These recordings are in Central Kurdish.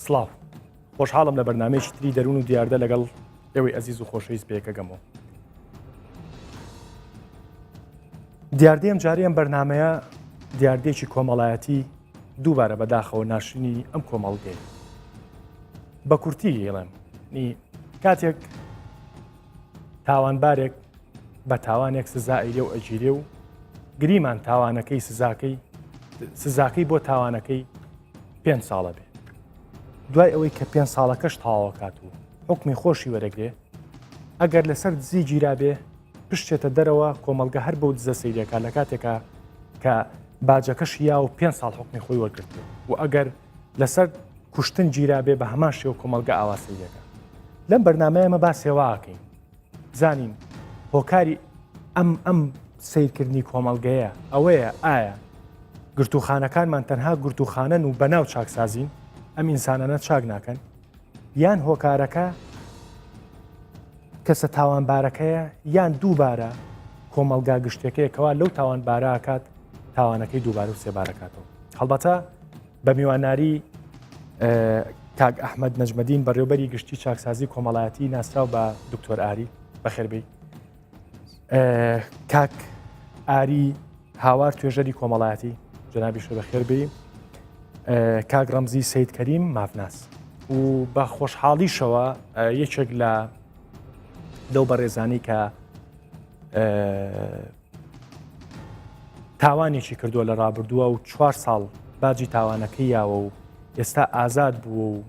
سڵاو خۆشحاڵم لە بەرنمەیەکی تری دەروون و دیاردە لەگەڵ ئێوەی ئەزیز و خۆشەویست پێکەگەمەوە دیاردەی ئەم جارەی ئەم بەرنمەیە دیاردەیەکی کۆمەڵایەتی دووبارە بەداخەوە ناشرینی ئەم کۆمەڵگەیە بە کورتی هێڵێم نی کاتێک تاوانبارێک بە تاوانێک سزا ئەیرێ و ئەگیرێ و گریمان تاوانەکەی سزاکەی سزاکەی بۆ تاوانەکەی پێ ساڵە بێ دوای ئەوەی کە پێ ساڵەکەش تەواوەکات و حکمی خۆشی وەرەگرێ ئەگەر لەسەر دزی گیرابێ پشتێتە دەرەوە کۆمەڵگە هەر بەو دزە سەیرەکە لە کاتێکا کە باجەکەشی یا و پێ ساڵ حکمی خۆی وەرگرتووە و ئەگەر لەسەر کوشتن گیرابێ بە هەمان شێوە کۆمەڵگە ئاوا سەیرەکە لەم بەرنمەیە ئەمە باسێواکەین زانین هۆکاری ئەم ئەم سیرکردنی کۆمەڵگەیە ئەوەیە ئایا گرتوخانەکانمان تەنها گرتوخانەن و بەناو چاکسازین ئەم ئینسانانە چاک ناکەن یان هۆکارەکە کەسە تاوانبارەکەیە یان دووبارە کۆمەڵگا گشتەکەیە کەوا لەو تاوانبارە کات تاوانەکەی دووبارە و سێبارەکاتەوە هەڵبەتە بە میواناری کاک ئەحمد نەجمەدین بەڕێوبەری گشتی چاکسازی کۆمەڵایەتی ناسراو بە دکتۆر ئاری بەخێربێی کاک ئاری هاوار توێژەری کۆمەڵایەتی جەنابیشە بەخێر بێی کاک ڕەمزی سید کەریم مافناس و بە خۆشحاڵیشەوە یەکێک لە لەو بەڕێزانی کە تاوانێکی کردووە لە ڕابردووە و چوار ساڵ باجی تاوانەکەی یاوە و ئێستا ئازاد بووە و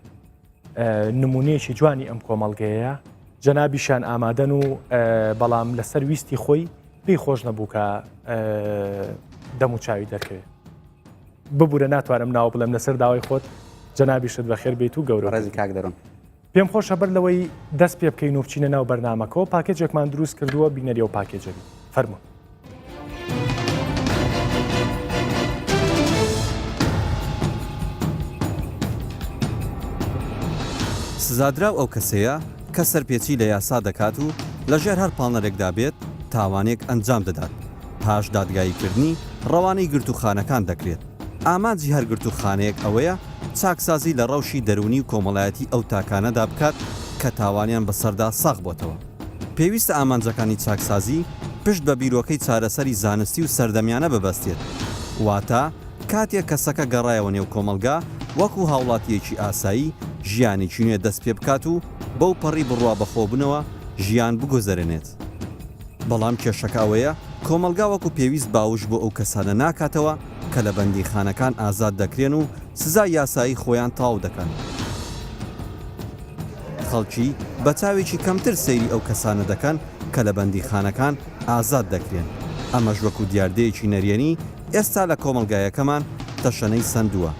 نمونەیەکی جوانی ئەم کۆمەڵگەیە جەنابیشیان ئامادەن و بەڵام لەسەر ویستی خۆی پێی خۆش نەبوو کە دەم و چاوی دەرکەوێت ببوورە ناتوانم ناو بڵێم لەسەر داوای خۆت جەنابیشت بەخێر بیت و گەورە ڕێزی کاک دەرون پێم خۆشە بەر لەوەی دەست پێ بکەین و بچینە ناو بەرنامەکەەوە پاکێجێکمان دروست کردووە بینەری ئەو پاکێجەبی فەرموو. سزادراو ئەو کەسەیە کە سەرپێچی لە یاسا دەکات و لەژێر هەر پاڵنەرێکدا بێت تاوانێک ئەنجام دەدات، پاش دادگاییکردنی ڕەوانەی گرتووخانەکان دەکرێت. ئامانجی هەر گرتووخانەیەک ئەوەیە چاکسازی لە ڕەوشی دەروونی و کۆمەڵایەتی ئەو تاکانەدا بکات کە تاوانیان بەسەردا ساغ بۆتەوە. پێویستە ئامانجەکانی چاکسازی پشت بە بیرۆکەی چارەسەری زانستی و سەردەمیانە ببەستێت، واتە کاتێک کەسەکە گەڕایەوە نێو کۆمەڵگا وەکو هاوڵاتییەکی ئاسایی ژیانێکی نوێ دەست پێ بکات و بەو پەڕی بڕوا بەخۆبونەوە ژیان بگوزەرێنێت. بەڵام کێشەکە ئەوەیە کۆمەڵگا وەکو پێویست باوش بۆ ئەو کەسانە ناکاتەوە کە لە بەندیخانەکان ئازاد دەکرێن و سزای یاسایی خۆیان تەواو دەکەن. خەڵکی بە چاوێکی کەمتر سەیری ئەو کەسانە دەکەن کە لە بەندیخانەکان ئازاد دەکرێن، ئەمەش وەکو دیاردەیەکی نەرێنی ئێستا لە کۆمەڵگایەکەمان تەشەنەی سەندووە،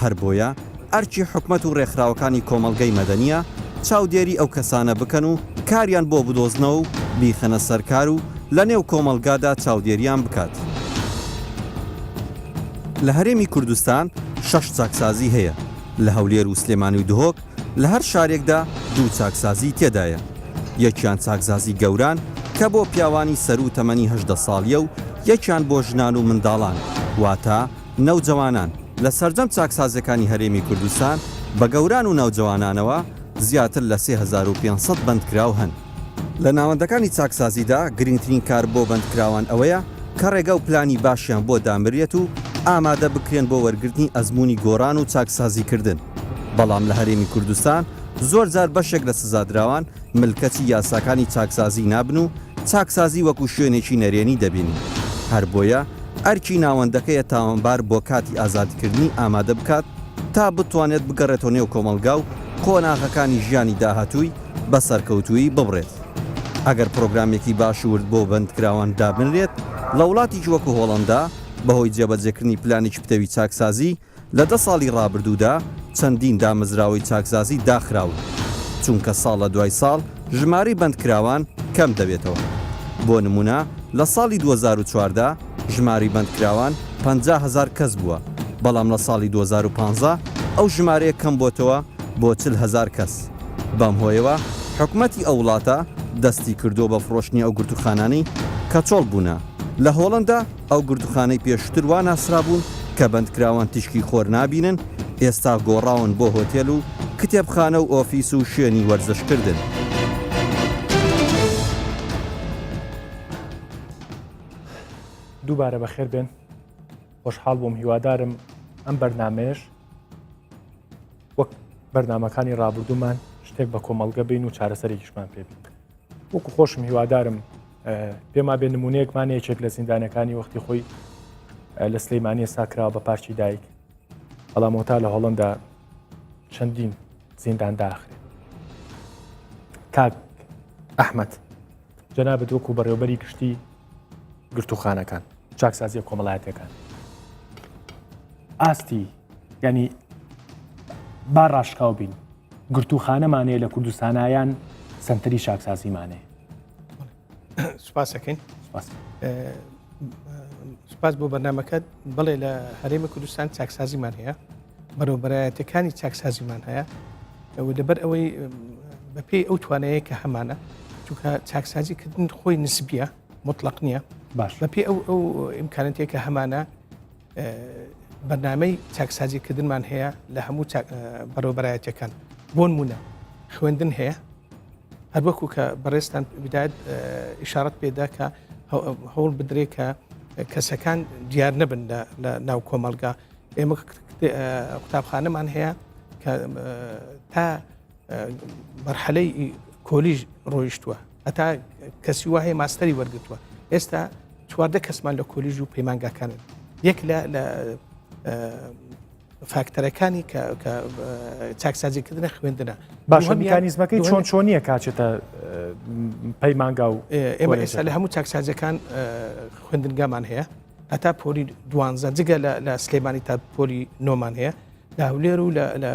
هەر بۆیە ئەرکی حکومەت و رێکخراوەکانی کۆمەڵگەی مەدەنییە چاودێری ئەو کەسانە بکەن و کاریان بۆ بدۆزنەوە و بیخەنە سەر کار و لە نێو کۆمەڵگادا چاودێریان بکات. لە هەرێمی کوردستان شەش چاکسازی هەیە، لە هەولێر و سلێمانی و دهۆک لە هەر شارێکدا دوو چاکسازی تێدایە، یەکیان چاکزازی گەوران کە بۆ پیاوانی سەروو تەمەنی 18 ساڵیە و یەکیان بۆ ژنان و منداڵان واتە نەوجەوانان. لە سەرجەم چاکسازیەکانی هەرێمی کوردستان بە گەوران و نەوجەوانانەوە زیاتر لە 3500 بەندکراو هەن. لە ناوەندەکانی چاکسازیدا گرنگترین کار بۆ بەندکراوان ئەوەیە کە ڕێگا و پلانی باشیان بۆ دانبرێت و ئامادە بکرێن بۆ وەرگرتنی ئەزموونی گۆڕان و چاکسازیکردن، بەڵام لە هەرێمی کوردستان زۆرجار بەشێک لە سزادراوان ملکەچی یاساکانی چاکسازی نابن و چاکسازی وەکو شوێنێکی نەرێنی دەبینن، هەر بۆیە ئەرکی ناوەندەکەیە تاوانبار بۆ کاتی ئازادکردنی ئامادە بکات تا بتوانێت بگەڕێتەوە نێو کۆمەڵگا و قۆناغەکانی ژیانی داهاتووی بە سەرکەوتوویی ببڕێت. ئەگەر پرۆگرامێکی باش و ورد بۆ بەندکراوان دابنرێت، لە وڵاتیکی وەکو هۆڵەندا بەهۆی جێبەجێکردنی پلانێکی پتەوی چاکسازی لە دە ساڵی ڕابردوودا چەندین دامەزراوەی چاکسازی داخراون، چونکە ساڵ لە دوای ساڵ ژمارەی بەندکراوان کەم دەبێتەوە. بۆ نموونە لە ساڵی 2014 ژمارەی بەندکراوان 50 هەزار کەس بووە، بەڵام لە ساڵی 2015 ئەو ژمارەیە کەم بۆتەوە بۆ 40 هەزار کەس. بەم هۆیەوە حکومەتی ئەو وڵاتە دەستی کردووە بە فڕۆشتنی ئەو گرتووخانانەی کە چۆڵ بوونە. لە هۆڵەندا ئەو گرتووخانەی پێشووتر وا ناسرابوون کە بەندکراوان تیشکی خۆر نابینن، ئێستا گۆڕاون بۆ هۆتێل و کتێبخانە و ئۆفیس و شوێنی وەرزشکردن. دووبارە بەخێر بێن خۆشحاڵ بووم هیوادارم ئەم بەرنمەیەش وەک بەرنمەکانی ڕابردوومان شتێک بە کۆمەڵگە بین و چارەسەرێکیشمان پێ بین وەکو خۆشم هیوادارم پێما بێ نمونەیەکمان یەکێک لە زیندانەکانی وەختی خۆی لە سلەیمانیە ساکراوە بە پارکی دایک بەڵام وەتا لە هۆڵندا چەندین زیندان داخرێت کاک ئەحمد جەنابت وەکو بەڕێوبەری گشتی گرتوخانەکان چاکسازیە کۆمەڵایەتەکان ئاستی ینی با ڕاشکاو بین گرتوخانەمانەیە لە کوردستانایان سنتەری چاکسازیمانەیە سوپاسەکەین سوپاس بۆ بەرنمەکەت بڵێ لە هەرێمی کوردستان چاکسازیمان هەیە بەرەوبەرایەتەکانی چاکسازیمان هەیە ئەو لەبەر ئەوەی بەپێی ئەو توانەیە کە هەمانە چونکە چاکسازی کردن خۆی نسبیە مطلق نییە باش بەپێی ئەو ئەو ئیمکانەتێک کە هەمانە بەرنمەی چاکسازی کردنمان هەیە لە هەموو بەرەوبەرایەتەکان بۆ نمونە خوێندن هەیە هەروەکو کە بەڕێزتان بدایەت ئیشارەت پێدا کە هەوڵ بدرێ کە کەسەکان دیار نەبن لە ناو کۆمەڵگا ئێمە قوتابخانەمان هەیە کە تا مەرحەلەی کۆلیژ ڕۆیشتووە هەتا کەسی وا هەیە ماستەری وەرگتووە ئێستا 14 کەسمان لە کۆلیژ و پەیمانگاکانن یەک لە فاکتەرەکانی کە چاکسازیکردنە خوێندنە. باشە میکانیزمەکەی چۆن چۆنیە کاچێتە پەیمانگا و ئێمە ئێستا لە هەموو چاکسازیەکان خوێندنگامان هەیە هەتا پۆلی دوانزە جگە لە سلێمانی تا پۆلی نۆمان هەیە لە هەولێر و لە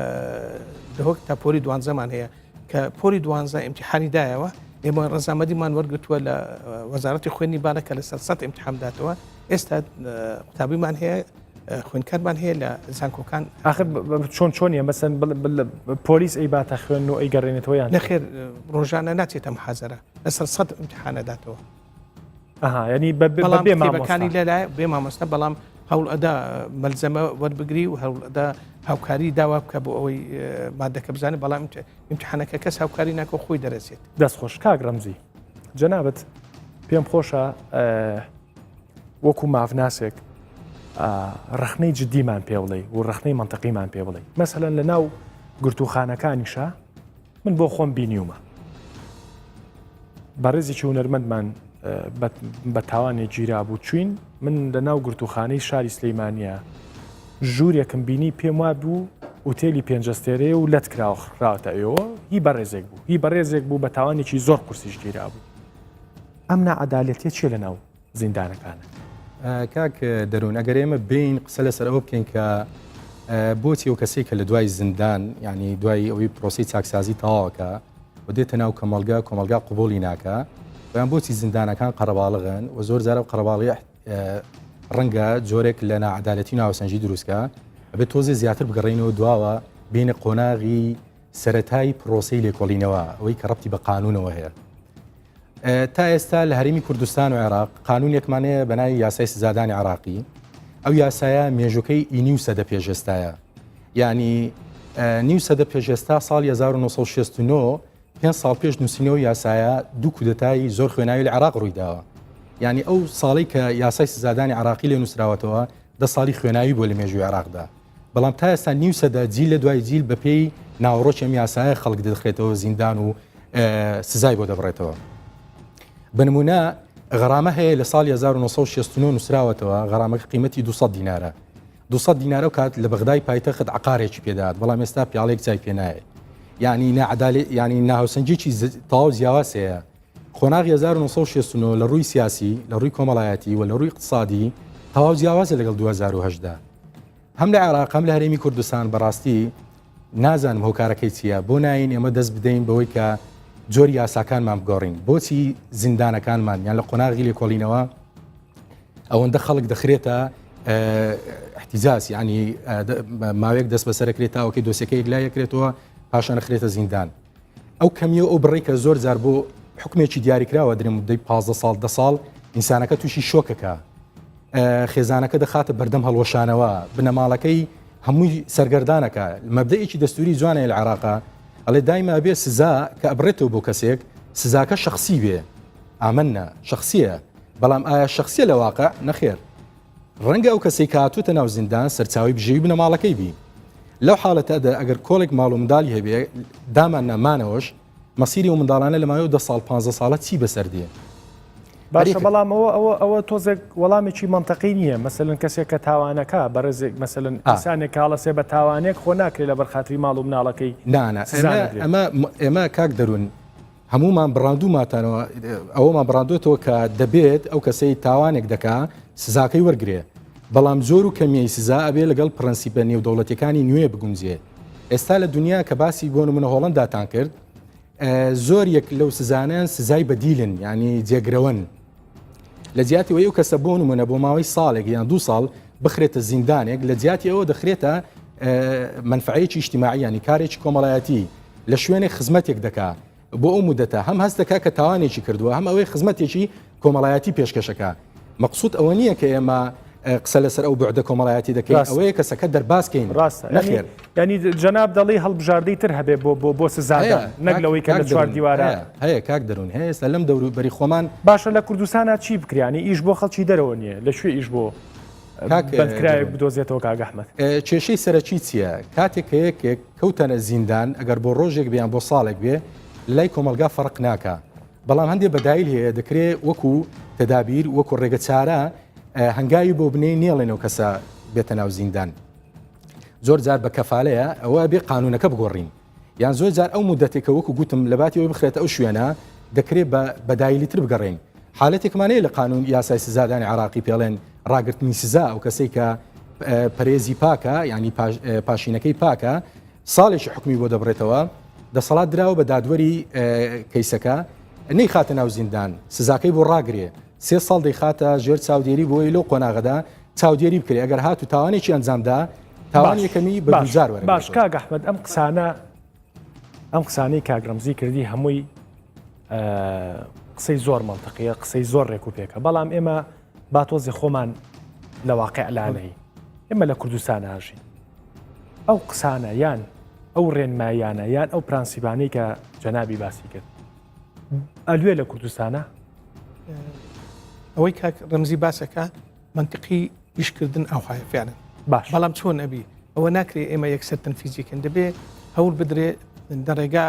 دهۆک تا پۆلی دوانزەمان هەیە کە پۆلی دوانزە ئیمتیحانی دایەوە ئێمە ڕەزامەندیمان وەرگتووە لە وەزارەتی خوێنی باڵە کە لەسەر سەد ئیمتیحان داتەوە ئێستا قوتابیمان هەیە خوێندکارمان هەیە لە زانکۆکان آخر چۆن چۆنیە مەسەن پۆلیس ئەی باتە خوێن و ئەی گەڕێنێتەوە یان نەخێر ڕۆژانە ناچێتە محازەرە لەسەر سەد ئیمتیحانە داتەوە ئەها ینی بەڵام بێ مامۆستاکانی لەلای بێ مامۆستا بەڵام هەوڵ ئەدا مەلزەمە وەربگری و هەوڵ ئەدا هاوکاری داوا بکە بۆ ئەوەی مادەکە بزانێت بەڵام ئیمتحانەکە کەس هاوکاری ناکە خۆی دەرەچێت. دەست خۆش کاک ڕەمزی جەنابت پێم خۆشە وەکو مافناسێک ڕخنەی جددیمان پێ بڵێ و ڕخنەی منطقیمان پێ بڵێ مەسەلەن لە ناو گرتوخانەکانیشە من بۆ خۆم بینیومە بەڕێزێکی هونەرمەندمان بە تاوانێک گیرابوو چوین من لە ناو گرتوخانەی شاری سلەیمانە ژوورێکم بینی پێم وا بوو ئوتێلی پێنجەستێرەیە و لەت کراوە خراوەتە ئێوە هی بەڕێزێک بوو هی بەڕێزێک بوو بە تاوانێکی زۆر قورسیش گیرابوو ئەم ناعەدالەتیە چیە لە ناو زیندانەکانە؟ کاک دەروون ئەگەر ئێمە بێین قسە لەسەر ئەوە بکەین کە بۆچی ئەو کەسەی کە لە دوای زیندان یعنی دوای ئەوەی پرۆسی چاکسازی تەواوەکە و دێتە ناو کۆمەڵگا کۆمەڵگا قوبولی ناکە بەیان بۆچی زیندانەکان قەرەباڵغن و زۆر جارە و قەرەباڵی ڕەنگە جۆرێک لە ناعەدالەتی ناوسەنجی دروستکە ئەبێت تۆزێ زیاتر بگەڕێینەوە دواوە بینە قۆناغی سەتای پرۆسی لێکۆڵینەوە ئەوەی کە ڕەتی بە قانونەوە هەیە تا ئێستا لە هەرێمی کوردستان و عێراق قانونێکمان هەیە بە ناوی یاسای سزادانی عراقی ئەو یاسایە مێژوەکەی ئی نیو سەدە پێشێستایە یعنی نیو سەدە پێشێستا ساڵ 1969 پێ ساڵ پێش نووسینەوە یاسایە دوو کودەتای زۆر خوێناوی لە عراق ڕوویداوە یعنی ئەو ساڵی کە یاسای سزادانی عراقی لێ نووسراوەتەوە دە ساڵی خوێناوی بۆ لە مێژوی عراقدا بەڵام تا ئێستا نیو سەدە جیل لە دوای جیل بەپێی ناوەڕۆکی ئەم یاسایە خەڵک دەخرێتەوە زیندان و سزای بۆ دەبڕێتەوە. بە نمونە غەرامە هەیە لە ساڵی 1969 نووسراوەتەوە غەرامەکە قیمەتی 200 دینارە 200 دینارە و کات لە بەغدای پایتەخت عقارێکی پێدات بەڵام ئێستا پیاڵێک چای پێنایە یعنی ناعدالێ یعنی ناهاوسەنگیی تەواو جیاواز هەیە قۆناغی 1969 لە ڕووی سیاسی لە ڕووی کۆمەڵایەتی و لە ڕووی اقتصادی تەواو جیاوازە لەگەڵ 2010 هەم لە عێراق هەم لە هەرێمی کوردستان بەڕاستی نازانم هۆکارەکەی چییە بۆ ناین ئێمە دەست بدەین بەوەی کە جۆری یاساکانمان بگۆڕین بۆچی زیندانەکانمان یان لە قۆناغی لێکۆڵینەوە ئەوەندە خەڵک دەخرێتە احتیجاز ینی ماوەیەک دەست بەسەرکرێت تاوەکەی دۆسیەکە یەکلا یەکرێتەوە پاشان خرێتە زیندان ئەو کەمیە ئەو بڕی کە زۆر جار بۆ حکمێکی دیاریکراوە درێ مدەی 15 ساڵ ده ساڵ ئینسانەکە تووشی شۆکەکە خێزانەکە دەخاتە بەردەم هەڵوەشانەوە، بنەماڵەکەی هەمووی سەرگەردانەکە مەبدەئێکی دەستوری جوانە لە عێراقا ئەڵێ دایمە ئەبێ سزا کە ئەبڕێتەوە بۆ کەسێک سزاکە شخصی بێ ئامننا شخصیە بەڵام ئایا شخصیە لە واقع نەخێر ڕەنگە ئەو کەسەی کە هاتووتە ناو زیندان سەرچاوی بژێوی بنەماڵەکەی بی لەو حاڵەتەدا ئەگەر کۆڵێک ماڵ و منداڵی هەبێ دامان نامانەوەش مەسیری ئەو منداڵانە لە ماوەی دە ساڵ پ ساڵە چی بەسەر دێ؟ باشە بەڵام ئەوە ئەوە ئەوە تۆزێک وەڵامێکی مەنتەقی نییە مەسەلەن کەسێک کە تاوانەکە بەڕێزێک مەسەلەن ئینسانێک کاڵەسێ بە تاوانێک خۆ ناکرێت لەبەر خاتری ماڵ و مناڵەکەی نانا ئەمە ئێمە کاک دەروون هەمومان بڕاندوماتانەوە ئەوەمان بڕاندوێتەوە کە دەبێت ئەو کەسەی تاوانێک دەکا سزاکەی وەرگێ بەڵام زۆر و کەمیی سزا ئەبێ لەگەڵ پرەنسیپە نێودەوڵەتەکانی نوێ بگونجێ ئێستا لە دنیا کە باسی بۆ نمونە هۆڵنداتان کرد زۆر یەک لەو سزانیان سزای بەدیلن ینی جێگرەوەن لە جیاتی ئەوەی ئەو کەسە بۆ نمونە بۆ ماوەی ساڵێک یان دو ساڵ بخرێتە زیندانێک لە جیاتی ئەوە دەخرێتە منفعەیەکی ئیجتیماعی ینی کارێکی کۆمەڵایەتی لە شوێنێک خزمەتێک دەکا بۆ ئەو مدەتە هەم هەست دەکا کە تاوانێکی کردووە هەم ئەوەی خزمەتێکی کۆمەڵایەتی پێشکەشەکە مەقسود ئەوە نییە کە ئێمە قسە لەسەر ئەو بوعدە کۆمەڵایەتی دەکەین ئەوەیە کەسەکە دەربازکەین ڕاستە نەخێر ینی جەناب دەڵی هەڵبژاردەی تر هەبێ بۆ بۆ بۆ سزادان نەک لەوەی کە لە چوار دیوارە هەیە کاک دەروون هەیە ئێستا لەم دەورو بەری خۆمان باشە لە کوردستانە چی بکریانی ئیش بۆ خەڵکی دەرەوە نییە لە کوێ ئیش بۆ بەندکراوێک بدۆزێتەوە کاک ئەحمەد؟ کێشەی سەرەکی چییە؟ کاتێک کە یەکێک کەوتەنە زیندان ئەگەر بۆ ڕۆژێک بێ یان بۆ ساڵێک بێ لای کۆمەڵگا فەرق ناکا بەڵام هەندێ بەدایل هەیە دەکرێ وەکو تەدابیر وەکو ڕێگە چارە هەنگاوی بۆ بنێی نێڵێنەوە کەسە بێتە ناو زیندان زۆر جار بە کەفالەیە ئەوە بێ قانونەکە بگۆڕین یان زۆر جار ئەو مدەتێکە وەکو گوتم لە باتی ئەوەی بخرێتە ئەو شوێنە دەکرێت بە بەدایلی تر بگەڕێین حالەتێکمان هەیە لە قانون یاسای سزادانی عراقی پێڵێن ڕاگرتنی سزا ئەو کەسەی کە پەرێزی پاکە ینی پاشینەکەی پاکە ساڵێکی حکومی بۆ دەبڕێتەوە دەسەڵات دراوە بە دادوەری کەیسەکە نەیخاتە ناو زیندان سزاکەی بۆ ڕاگرێ سێ ساڵ دەیخاتە ژێر چاودێری بۆی لەو قۆناغەدا چاودێری بکرێ ئەگەر هات و تاوانێکی ئەنجامدا تاوان یەکەمی بە دووجار وەرەگرێتەوە. باش کاک ئەحمەد ئەم قسانە ئەم قسانەی کاک ڕەمزی کردی هەمووی قسەی زۆر مەنتقیە قسەی زۆر ڕێک و پێکە بەڵام ئێمە با تۆزی خۆمان لە واقع لانەی ئێمە لە کوردستان ئاژین ئەو قسانە یان ئەو ڕێنماییانە یان ئەو پرانسیبانەی کە جەنابی باسی کرد ئەلوێ لە کوردستانە ئەوەی کاک ڕەمزی باسەکە مەنتقی ئیشکردن ئاوهایە فعلا باش بەڵام چۆن ئەبی ئەوە ناکرێ ئێمە یەکسەر تەنفیزیکەن دەبێ هەوڵ بدرێ لە ڕێگا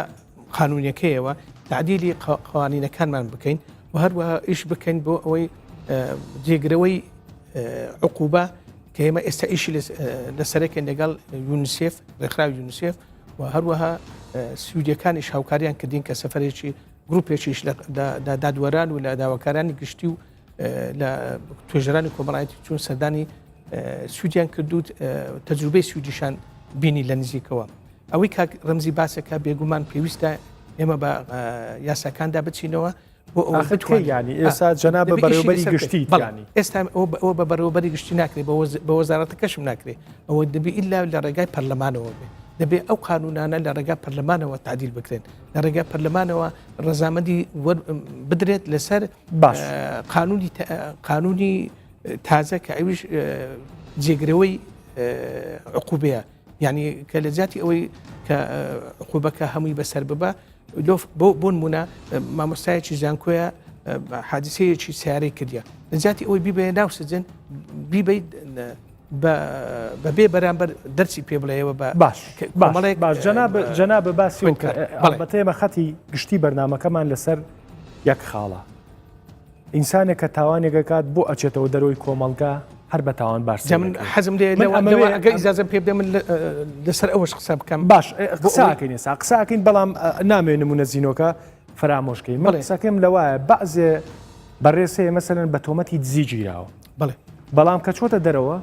قانونیەکەیەوە تعدیلی قوانینەکانمان بکەین و هەروەها ئیش بکەین بۆ ئەوەی جێگرەوەی عقوبە کە ئێمە ئێستا ئیشی لەسەرەکەن لەگەڵ یونیسێف ڕێکخراوی یونیسێف و هەروەها سوودیەکانیش هاوکاریان کردین کە سەفەرێکی گروپێکیش لە دادوەران و لە داواکارانی گشتی و لە توێژەرانی کۆمەڵایەتی چوون سەردانی سوودیان کردو تەجروبەی سوودیشان بینی لە نزیکەوە ئەوەی کاک ڕەمزی باسەکە بێگومان پێویستە ئێمە بە یاساکاندا بچینەوە بۆ ئەوە ینی ئێستا جەنا بە بەڕێوبەری گشتی ینی ئێستا ئەوە بە بەڕێوبەری گشتی ناکرێت بە وەزارەتەکەشم ناکرێت ئەوە دەبی ئللا لە ڕێگای پەرلەمانەوە بێ دەبێ ئەو قانونانە لە ڕێگا پەرلەمانەوە تعدیل بکرێن لە ڕێگا پەرلەمانەوە ڕەزامەندی بدرێت لەسەر باش قانونی قانونی تازە کە ئەویش جێگرەوەی عقوبەیە یعنی کە لە جیاتی ئەوەی کە عقوبەکە هەمووی بەسەر ببە بۆ بۆ نمونە مامۆستایەکی زانکۆیە حادیسەیەکی سیارەی کردە لە جیاتی ئەوەی بیبێ ناو سجن بیبیت بەبێ بەرامبەر دەرسی پێ بڵێەوە بە باش باش جەناب جەناب باسی ئەڵبەتە ئێمە خەتی گشتی بەرنمەکەمان لەسەر یەک خاڵە ئینسانێک کە تاوانێک ئەکات بۆ ئەچێتەوە دەرەوەی کۆمەڵگا هەر بە تاوان بار جا من حەزم لێ لەوە ئەگەر ئیجازەم پێ بدە من لەسەر ئەوەش قسە بکەم باش قساکەین ئێستا قساکەین بەڵام نامەوێ نمونە زینۆکە فەرامۆشکەین من قسەکەم لەوایە بەعزێ بەڕێز هەیە مەسەلەن بە تۆمەتی دزی گیراوە بەڵێ بەڵام کە چۆتە دەرەوە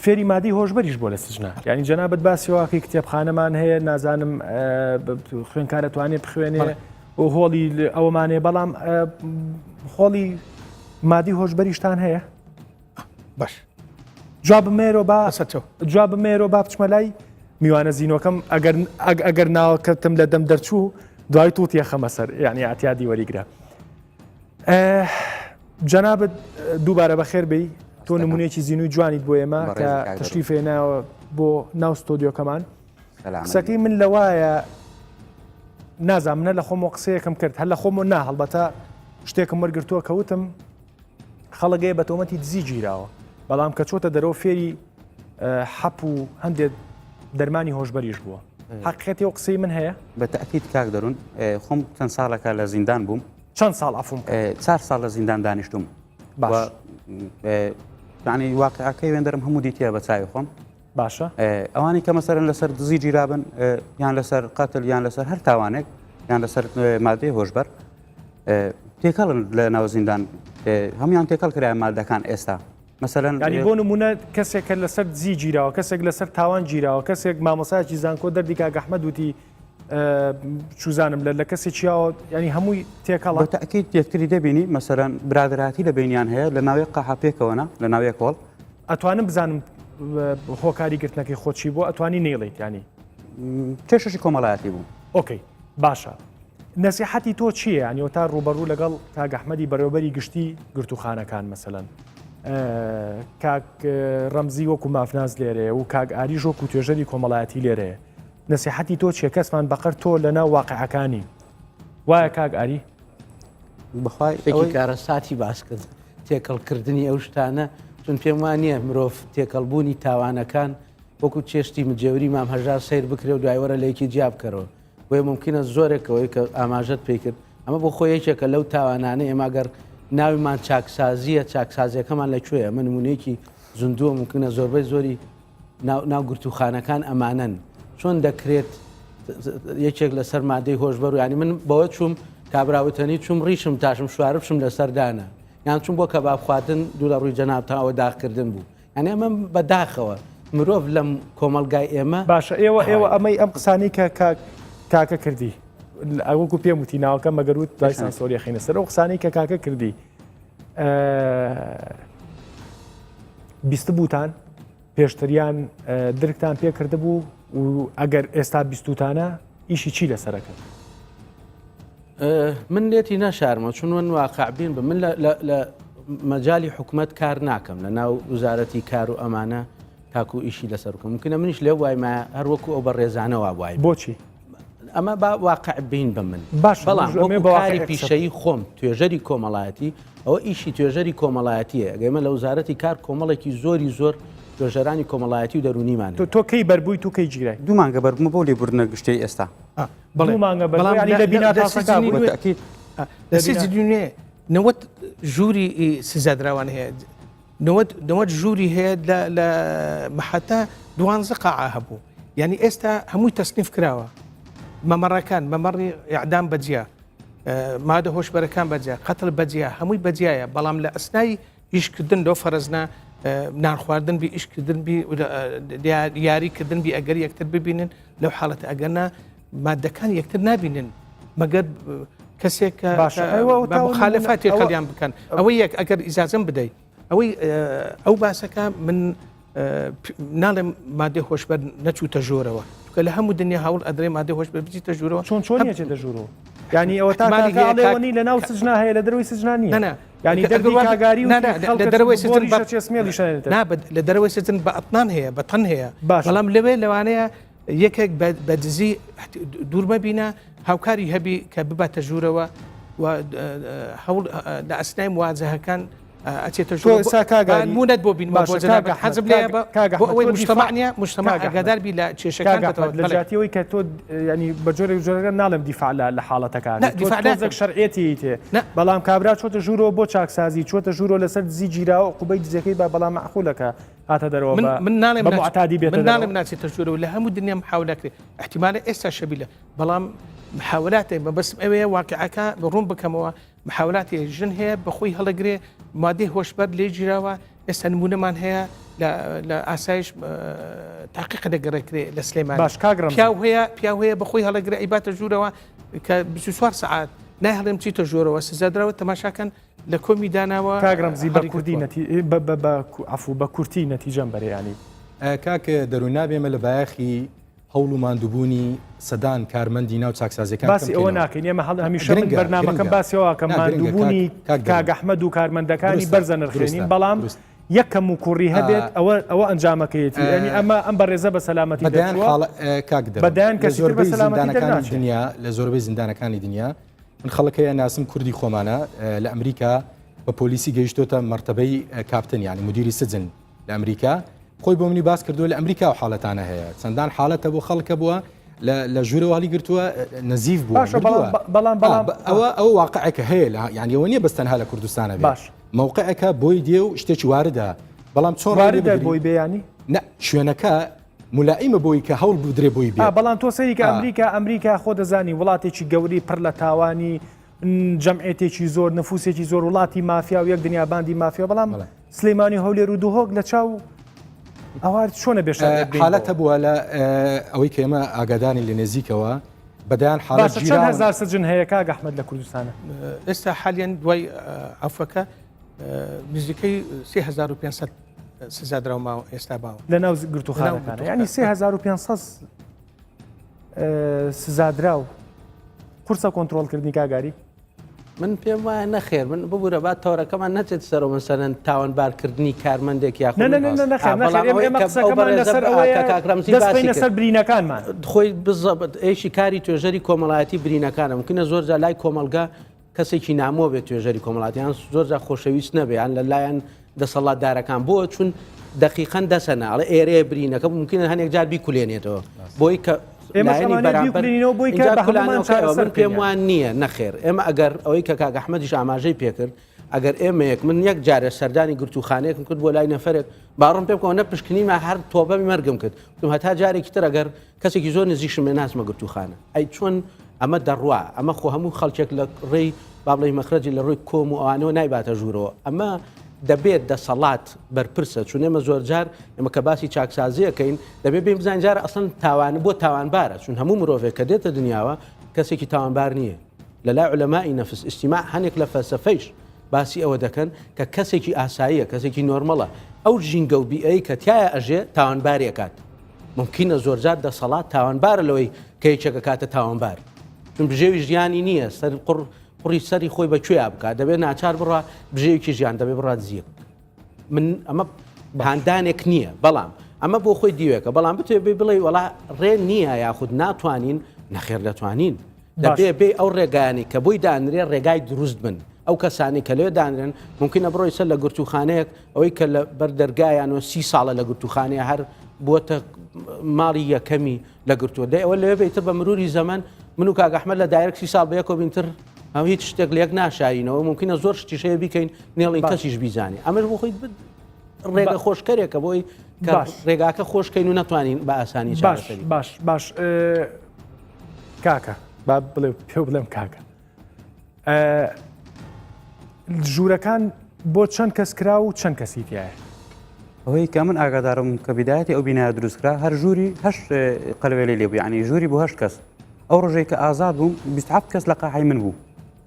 فێری مادەی هۆشبەریش بۆ لە سجنا یعنی جەنابەت باسی واقعی کتێبخانەمان هەیە نازانم خوێنکارە توانێ بخوێنێ و هۆڵی ئەوەمانەیە بەڵام هۆڵی مادی هۆشبەریشتان هەیە باش جواب مێرۆ با جواب مێرۆ با بچمە لای میوانە زینۆکەم ئەگەر ئەگەر ناوەکەتم لە دەم دەرچوو دوای تووتیە خەمە سەر یعنی ئەتیادی وەریگرە جەنابت دووبارە بەخێر بێی تۆ نمونەیەکی زینوی جوانیت بۆ ئێمە کە تەشریف هێناوە بۆ ناو ستۆدیۆکەمان. قسەکەی من لەوایە نازانم منە لە خۆمەوە قسەیەکم کرد هەر لە خۆمەوە نا هەڵبەتە شتێکم وەرگرتووە کە وتم خەڵک هەیە بە تۆمەتی دزی گیراوە بەڵام کە چۆتە دەرەوە فێری حەپ و هەندێک دەرمانی هۆشبەریش بووە حقیقەتی و قسەی من هەیە بە تاکیید کاک دەرون خۆم چەند ساڵەکە لە زیندان بووم چەند ساڵ عفوم چار ساڵ لە زیندان دانیشتوم باش ینی واقعەکەی وێندەرم هەموو دیتە بە چاوی خۆم باشە ئەوانەی کە مەسەرەن لەسەر دزی گیرابن یان لەسەر قەتل یان لەسەر هەر تاوانێک یان لەسەر مادەی هۆشبەر تێکەڵن لە ناو زیندان هەمویان تێکەڵ کرایە مادەکان ئێستا مەسەلەن ینی بۆ نمونە کەسێک کە لەسەر دزی گیراوە کەسێک لەسەر تاوان گیراوە کەسێک مامۆسایکی زانکۆ دەردی کاک ئەحمەد وتی چوزانم لە لە کەسێک چیاوە ینی هەمووی تێکەڵ بە تاکیید یەکتری دەبینی مەسەلەن برادراتی لە بینیان هەیە لە ناوێک قەحە پێکەوەە لە ناوێک هۆڵ ئەتوانم بزانم هۆکاری گرتنەکەی خۆت چی بووە ئەتوانی نەیڵێیت یانی. کێشەشی کۆمەڵایەتی بوو. ئۆکەی باشە نەسیحەتی تۆ چییە یانی وتا ڕووبەڕوو لەگەڵ کاک ئەحمەدی بەڕێوەبەری گشتی گرتووخانەکان مەسەلەن کاک ڕەمزی وەکو مافناس لێرەیە و کاک ئاریش وەکو توێژەری کۆمەڵایەتی لێرەیە نەسیحەتی تۆ چییە کەسمان بەقەر تۆ لەناو واقعەکانی وایە کاک ئاری؟ بەخوای شتێکی کارەساتی باس کرد تێکەڵکردنی ئەو شتانە چون پێم وا نییە مرۆڤ تێکەڵبوونی تاوانەکان وەکو چێشتی مجێوری مام هەژار سەیر بکرێ و دوای وەرە لە یەکی جیا بکەرەوە بۆیە ممکنە زۆرێکەوەی کە ئاماژەت پێی کرد ئەمە بۆ خۆی یەکێکە لەو تاوانانە ئێمە گەر ناویمان چاکسازیە چاکسازیەکەمان لە کوێیە من نمونەیەکی زیندووە ممکنە زۆربەی زۆری ناو گرتووخانەکان ئەمانەن چۆن دەکرێت یەکێک لەسەر مادەی هۆشبەر و ینی من بەوە چوم کابراوتەنی چوم ڕیشم تاشم شواربشم لەسەر دانا یان چوم بۆ کەباب خواردن دوو لە ڕووی جەنابتان ئەوە داخکردن بوو یعنی ئەمە بەداخەوە مرۆڤ لەم کۆمەلگای ئێمە باشە ئێوە ئێوە ئەمەی ئەم قسانی کە کاکە کردی ئەوەکو پێم وتی ناوەکە مەگەروت دوای سانسۆری خینە سەر ئەو قسانی کە کاکە کردی بیستبووتان پێشتریان درکتان پێ کردبوو و ئەگەر ئێستا بیستوتانە ئیشی چی لەسەرەکەن؟ من لێتی نەشارمە چون من واقعبین بە من لە مەجای حکوومەت کار ناکەم لە ناو وزارەتی کار و ئەمانە تاکو ئیشی لەسەر بکەم ممکنە منیش لێ وایمە هەروەکو ئەو بە ڕێزانەوە وای بۆچی؟ ئەمە با واقع بین بە من باش بەڵام ئەمە وەکو بە کاری واقعی قسە پیشەیی خۆم توێژەری کۆمەڵایەتی ئەوە ئیشی توێژەری کۆمەڵایەتیە ئەگەر ئێمە لە وزارەتی کار کۆمەڵێکی زۆری زۆر توێژەرانی کۆمەڵایەتی و دەروونیمان تۆ هەیە. تۆ کەی بەربووی تو کەی گیرای؟ دوو مانگە بەربوومە بەو لێبوردنە گشتیەی ئێستا. بەڵێ دوو مانگە بەربووی بەڵام یانی لە لە بینا لە تاسەکا سجنی بووی؟ نوێ بەتەئکید. لە لە بینا سجنی نوێ 90 ژووری سزادراوان هەیە 90 ژووری هەیە لە لە مەحەتە دوانزە قاعە هەبوو یعنی ئێستا هەمووی تەسنیف کراوە مەمەڕەکان مەمەڕی ئیعدام بەجیا مادە هۆشبەرەکان بەجیا قەتڵ بەجیا هەمووی بەجیایە بەڵام لە ئەسنای ئیشکردن لۆ فەرزنا نان خواردن بی ئیشکردن بی یاری کردن بی ئەگەر یەکتر ببینن لەو حاڵەتە ئەگەرنا مادەکان یەکتر نابینن مەگەر کەسێک کە مخالفات تێکەڵیان بکەن ئەوەی یەک ئەگەر ئیجازەم بدەیت ئەوەی ئەو باسەکە من ناڵێم مادەی هۆشبەر نەچووتە ژۆرەوە چکە لە هەموو دنیا هەوڵ ئەدرێ مادەی هۆشبەر بچیتە ژوورەوە چۆن چۆن نەچێتە ژوورەوە ینی ئەوە تا کاڵێوەنی لە ناو سجنا هەیە لە دەروی سجنا نییە نە ینی دەردی کاگاری و لە دەرەوەی سجن سمێڵی نا لە دەرەوەی سجن بە ئەتنان هەیە بە تەن هەیە بەڵام لەوێ لەوانەیە یەکێک بە دزی دوور مەبینە هاوکاری هەبی کە بباتە ژوورەوە و هەوڵ لە ئەسنای مواجهەکان ئەچێتە ژوورەوە بۆ بین حەزم لێ بۆ ئەوەی مجتمع نییە مجتمع ئاگادار بی لە کێشەکان لە جیاتیەوەی کە تۆ ینی بە جۆرێک جۆرەکە ناڵێم دیفاع لە حاڵەتەکان دیفاع شەرعەتی تێ بەڵام کابرا چۆتە ژوورەوە بۆ چاکسازی چۆتە ژوورەوە لەسەر دزی گیراوە قوبەی دزەکەی بە بەڵام معقولەکە هاتە دەرەوە من من ناڵێم بە معتادی بێتە من ناڵێم ناچێتە ژوورەوە لە هەموو دنیا محاولە کرێ احتیمالە ئێستا شەبیلە بەڵام محاولاتێک مەبەستم ئەوەیە واقعەکە ڕوون بکەمەوە محاولاتی ژن هەیە بەخۆی هەڵەگرێ مادەی هۆشبەر لێ گیراوە ئێستا نمونەمان هەیە لە ئاسایش تاقیق دەگەڕێکرێ لە سلێمان باش کاک ڕەمزی پیاو هەیە پیاو هەیە بەخۆی هەڵەگرێ ئەیباتە ژوورەوە کە 24 سەعات نایهڵێم چیتە ژوورەوە سزادراوە تەماشاکەن لە کۆمی داناوە کاک ڕەمزی بە کوردی عەفو بە کورتی نەتیجەم بەرێ یانی. کاک دەروون نابێ ئێمە لە بایەخی هەوڵ و ماندووبوونی سەدان کارمەندی ناو چاکسازیەکان باسی ئەوە ناکەین ئێمە هەڵ هەمیشە من بەرنامەکەم باسی ئەوە کە ماندووبوونی کاک ئەحمەد و کارمەندەکانی بەرزە نرخێنین بەڵام. یەک کەم و کوڕی هەبێت ئەوە ئەوە ئەنجامەکەیەتی ینی ئەمە ئەم بەڕێزە بە سەلامەتی بەدەیان دەرچووە حاڵ کاک دەرون بەدەیان لە کەسی تر بە زۆربەی سەلامەتی زیندانەکانی دەرناچێت. دنیا لە زۆربەی زیندانەکانی دنیا من خەڵک هەیە ناسم کوردی خۆمانە لە ئەمریکا بە پۆلیسی گەیشتۆتە مەرتەبەی کاپتن یعنی مدیری سجن لە ئەمریکا خۆی بۆ منی باس کردووە لە ئەمریکا و حاڵەتانە هەیە چەندان حاڵەتە بۆ خەڵکە بووە لە ژوورەوە هەڵی گرتووە نەزیف بووە باشە بەڵام بەڵام بەڵام ئەوە ئەو واقعێکە هەیە لە یعنی ئەوە نییە بەس تەنها لە کوردستانە بێ باش. مەوقعێکە بۆی دێ و شتێکی واردە بەڵام چۆن ڕێی لێ واردە بگرین؟ بۆی بێ یانی؟ نە شوێنەکە مولائیمە بۆی کە هەوڵ بدرێ بۆی بێ. ئا بەڵام تۆ سەیری کە ئا. ئەمریکا ئەمریکا خۆ دەزانی وڵاتێکی گەورەی پڕ لە تاوانی جەمعێتێکی زۆر نفوسێکی زۆر وڵاتی مافیا و یەک دنیا باندی مافیا بەڵام بەڵێ. سلێمانی و هەولێر و دهۆک لە چاو ئەوە چۆنە بێ شەرعیەت بین حالەت بۆ؟ هەبووە لە ئەوەی کە ئێمە ئاگادارین لە نێزیکەوە بەدەیان حالەت باشە چەند گیراون. هەزار سجن هەیە کاک ئەحمەد لە کوردستانە؟ ئێستا حالیەن دوای عەفوەکە نزیکەی 3500 سزادراو ماوە ئێستا باوە لە ناو گرتوخانەکان یعنی 3500 سزادراو قورسە کۆنترۆڵکردنی کاگاری؟ من پێم وایە نەخێر من ببوورە با تەوەرەکەمان نەچێت سەرەوە مەسەلەن تاوانبارکردنی کارمەندێک یاخود نە نە نە نەخێر نەخێر ئێمە ئێمە قسەکەمان لەسەر ئەوەیە دەست بخەینە سەر برینەکانمان. خۆی بزەبت ئێشی کاری توێژەری کۆمەڵایەتی برینەکانە ممکنە زۆر جار لای کۆمەڵگە کەسێکی نامۆ بێت توێژەری کۆمەڵاتی یان زۆر جار خۆشەویست نەبێ یان لە لایەن دەسەڵاتدارەکان بۆ چون دەقیقەن دەسەنە ئەڵێ ئێرەیە برینەکە ممکنە هەنێک جار بیکولێنێتەوە بۆی کە ئێمەش لایەنی ئەمانەی بەرامبەر بیکولێنینەوە بۆی کە ئینجا بە هەموومان کولانەوەکەیەوە چارەسەر من پێم بکەین وان نییە نەخێر ئێمە ئەگەر ئەوەی کە کاک ئەحمەدیش ئاماژەی پێکرد ئەگەر ئێمەیەک من یەک جارێ سەردانی گرتووخانەیەکم کرد بۆ لای نەفەرێک باوەڕم پێ بکەوە نە پشکنیمە هەر تۆبەمی مەرگم کرد وتم هەتا جارێکی تر ئەگەر کەسێکی زۆر نزیکشم لێ ناچمە گرتووخانە ئەی چۆن ئەمە دەڕوا ئەمە خۆ هەموو خەڵکێک لە ڕێی با بڵێ مەخرەجی لە ڕووی کۆم و ئەوانەوە نایباتە ژوورەوە ئەمە دەبێت دەسەڵات بەرپرسە چون ئێمە زۆرجار ئێمە کە باسی چاکسازیەکەین دەبێت بێن بزانین جارە ئەسڵەن تاوان بۆ تاوانبارە چون هەموو مرۆڤێک کە دێتە دنیاوە کەسێکی تاوانبار نییە لە لای علەمائی نەفس ئیجتیماع هەنێک لە فەلسەفەیش باسی ئەوە دەکەن کە کەسێکی ئاساییە کەسێکی نۆرمەڵە ئەو ژینگە و بیئەی کە تایە ئەژێ تاوانبارێکات ممکنە زۆرجار دەسەڵات تاوانبارە لەوەی کە یەکێک ئەکاتە تاوانبار چون بژێوی ژیانی نییە سەر قڕ قوڕی سەری خۆی بە کوێیا بکات دەبێت ناچار بڕا بژێوێکی ژیان دەبێت بڕات زیە من ئەمە هاندانێک نییە بەڵام ئەمە بۆ خۆی دیوێکە بەڵام بتێ بێ بڵێ وڵا ڕێ نییە یاخود ناتوانین نەخێر دەتوانین دەبێ بێ ئەو ڕێگایانی کە بۆی دانرێ ڕێگای دروست بن ئەو کەسانی کە لێ دانرێن ممکنە بڕۆی سەر لە گرتوخانەیەک ئەوەی کە لە بەر دەرگایان و سی ساڵە لە گرتوخانەیە هەر بووەتە ماڵی یەکەمی لە گرتووە دەی ئەوە لەوێ بێتر بە مروری زەمەن من و کاک ئەحمەد لە دایرەک سی ساڵ بەیەکەوە بین تر ئەم هیچ شتێک لە یەک ناشارینەوە ممکنە زۆر شتیش هەیە بیکەین نێڵین کەسیش بیزانێ ئەمەش بۆ خۆی ڕێگە خۆشکەرێکە بۆی باش ڕێگاکە خۆشکەین و نەتوانین بە ئاسانی باش چارەسەری باش باش کاکە با بڵێ پێ بڵێم کاکە ژوورەکان بۆ چەند کەس کرا و چەند کەسی تایە؟ ئەوەی کە من ئاگادارم کە بیدایەتی ئەو بینایە دروست کرا هەر ژووری هەشت قەلوێلەی لێ بوو یعنی ژووری بۆ هەشت کەس ئەو ڕۆژەی کە ئازاد بووم 27 کەس لە قاعی من بوو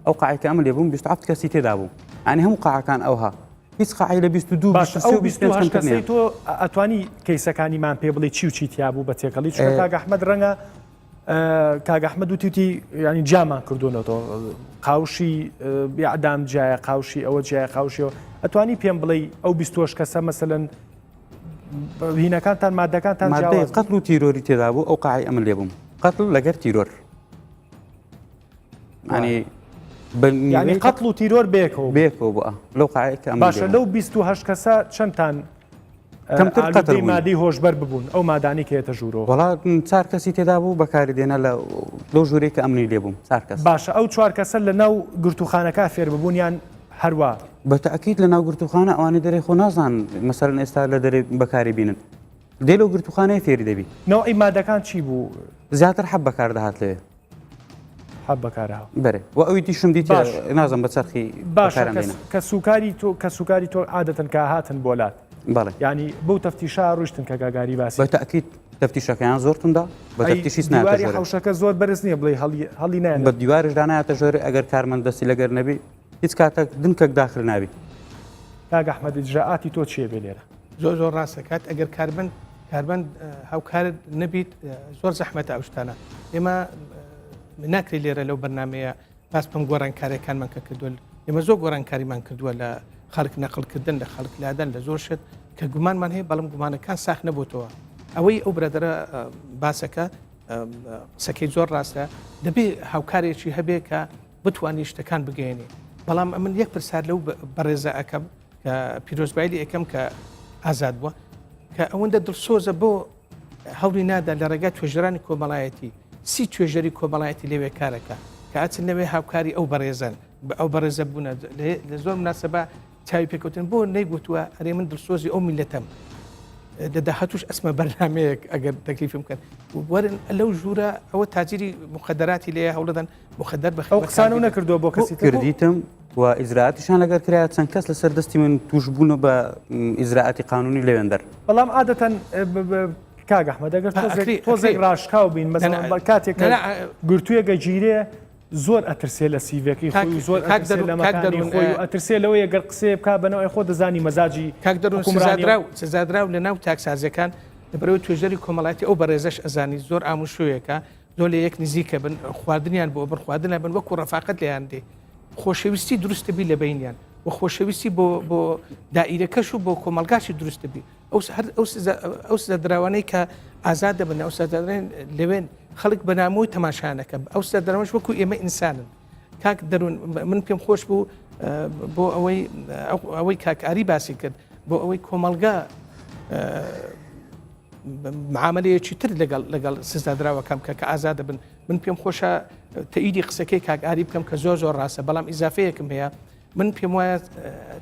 ئەو قاعی کە ئەمن لێ بووم 27 کەسی تێدا بوو یعنی هەموو قاعەکان ئەوها هیچ قاعی لە 22 باش ئەو 23 28 کەسەی تۆ ئەتوانی کەیسەکانیمان پێ بڵێ چی و چی تیا بوو بە تێکەڵی چونکە کاک ئەحمەد ڕەنگە کاک ئەحمەد وتیوتی ینی جیامان کردوونەتەوە قاوشی یعدام جیایە قاوشی ئەوە جیایە قاوشیەوە ئەتوانی پێم بڵێ ئەو 28 کەسە مەسەن هینەکانتان مادەکانتان مادەی قەتل و تیرۆری تێدا بوو ئەو قاعی ئەمن لێ بووم قەتل لەگەر تیرۆر ینی ینی قەتل و تیرۆر بێکەوە بێکەوە بووە لەو قاعی کە باشە لەو 28 کەسە چەندتان کەمتر قەتل ئالودەی مادەی هۆشبەر ببوون ئەو مادانەی کە یەتە ژوورەوە. وەڵا چار کەسی تێدا بوو بەکاری دێنا لە لەو ژوورەی کە ئەمنی لێ بووم چار کەس. باشە ئەو چوار کەسە لە ناو گرتووخانەکە فێر ببوون یان هەروا؟ بە تەئکید لە ناو گرتووخانە ئەوانەی دەرێ خۆ نازانن مەسەلەن ئێستا لە دەرێ بەکاری بینن دێ لەو گرتووخانەیە فێری دەبی. نەوعی مادەکان چی بوو؟ زیاتر حەب بەکار دەهات لەوێ. حەب بەکارهاو. بەرێ وە ئەوی دیشم دیت باش. نازم بە چەرخی باشە بەکاران کەس دێنا. کەسوکاری تۆ کەسوکاری تۆ عادەتەن کە هاتن بۆ لات بەڵێ. یانی بەو تەفتیشە ڕۆیشتن کە گاگاری باسی بە کرد. تەئکید تەفتیشەکەیان زۆر توندە بە ئەی تەفتیش هیچ نایەتە دیواری ژۆرێ. حەوشەکە زۆر بەرز نییە بڵێی هەڵی هەڵی نایەنە. بە دیواریشدا نایەتە ژۆرێ ئەگەر کارمەند دەستی لەگەر نەبی هیچ کاتەک دنکەک داخل نابی. کاک ئەحمەد ئیجرائاتی تۆ چیە بێ لێرە؟ زۆر زۆر ڕاست دەکات ئەگەر کاربند کاربند هاوکارت نەبیت زۆر زەحمەتە ئەو شتانە ئێمە ناکرێت لێرە لەو بەرنمەیە باس بکەم گۆڕانکاریەکانمان کە کردووە ئێمە زۆر گۆڕانکاریمان کردووە لە خەڵک نەقڵکردن لە خەڵک لادان لە زۆر شت کە گومانمان هەیە بەڵام گومانەکان ساخ نەبووتەوە ئەوەی ئەو برادەرە باسەکە قسەکەی زۆر ڕاستە دەبێ هاوکارێکی هەبێ کە بتوانانی شتەکان بگەێنێ بەڵام ئەمن یەک پرسیار لەو بەڕێزە ئەەکەم کە پیرۆزبایی لێ ئەکەم کە ئازاد بووە کە ئەوەندە دڵسۆزە بۆ هەوڵی نادا لە ڕێگای توێژەرانی کۆمەڵایەتی سی توێژەری کۆمەڵایەتی لەوێ کارەکە کە ئەچن لەوێ هاوکاری ئەو بەڕێزن بە ئەو بەڕێزە بوونە لە زۆر مناسبە چاوی پێکەوتن بۆ نەیگوتووە ئەرێ من دڵسۆزی ئەو میلەتەم لە داهاتوش ئەسمە بەرنمەیەک ئەگەر تەکلیفم بکەن وەرن لەو ژوورە ئەوە تاجری مخدراتی لێ هەوڵدەن مخدر بە ئەو قسانە نەکردووە بۆ کەسی کردیتم و ئیجرائاتیشان لەگەر کرایە چەند کەس لەسەر دەستی من توش بوون بە ئیجرائاتی قانونی لەوێندەر. بەڵام عادەتەن کاک ئەحمەد ئەگەر تۆزێک ڕاشکاو بین مەسەڵەن کاتێک کە گرتوویەک ئەگیرێ زۆر ئەترسێ لە سیڤەکەی خۆی و زۆر ئەترسێ لە مەکانی خۆی و ئەترسێ لەوەی گەر قسەیە بکا بەنەوەی خۆ دەزانی مەزاجی کاک دەروون سزادراو سزادراو لە ناو چاکسازیەکان لەبەرەوەی توێژەری کۆمەڵایەتی ئەو بەڕێزەش ئەزانی زۆر ئاموشویەکە زۆر لە یەک نزیکە بن خواردنیان بۆ بن خواردنە بن وەکو ڕەفاقەت لێیان دێ خۆشەویستی دروستە بی لە بینیان و خۆشەویستی بۆ بۆ دائیرەکەش و بۆ کۆمەلگاشی دروستە بی ئەو هەر ئەو سزادراوانەی کە ئازاد دەبن ئەو سزادرێن لەوێن خەڵک بە نامۆی تەماشانەکە ئەو سزادراوەش وەکو ئێمە ئینسانن کاک دەروون من پێم خۆش بوو بۆ ئەوەی ئەوەی کاکاری باسی کرد بۆ ئەوەی کۆمەلگا معاملەیەکی تر لەگەڵ لەگەڵ سزادراوەکەم کە کە ئازادە بن من پێم خۆشە تەئیدی قسەکەی کاک ئاری بکەم کە زۆر زۆر ڕاستە بەڵام ئیزافەیەکم هەیە من پێم وایە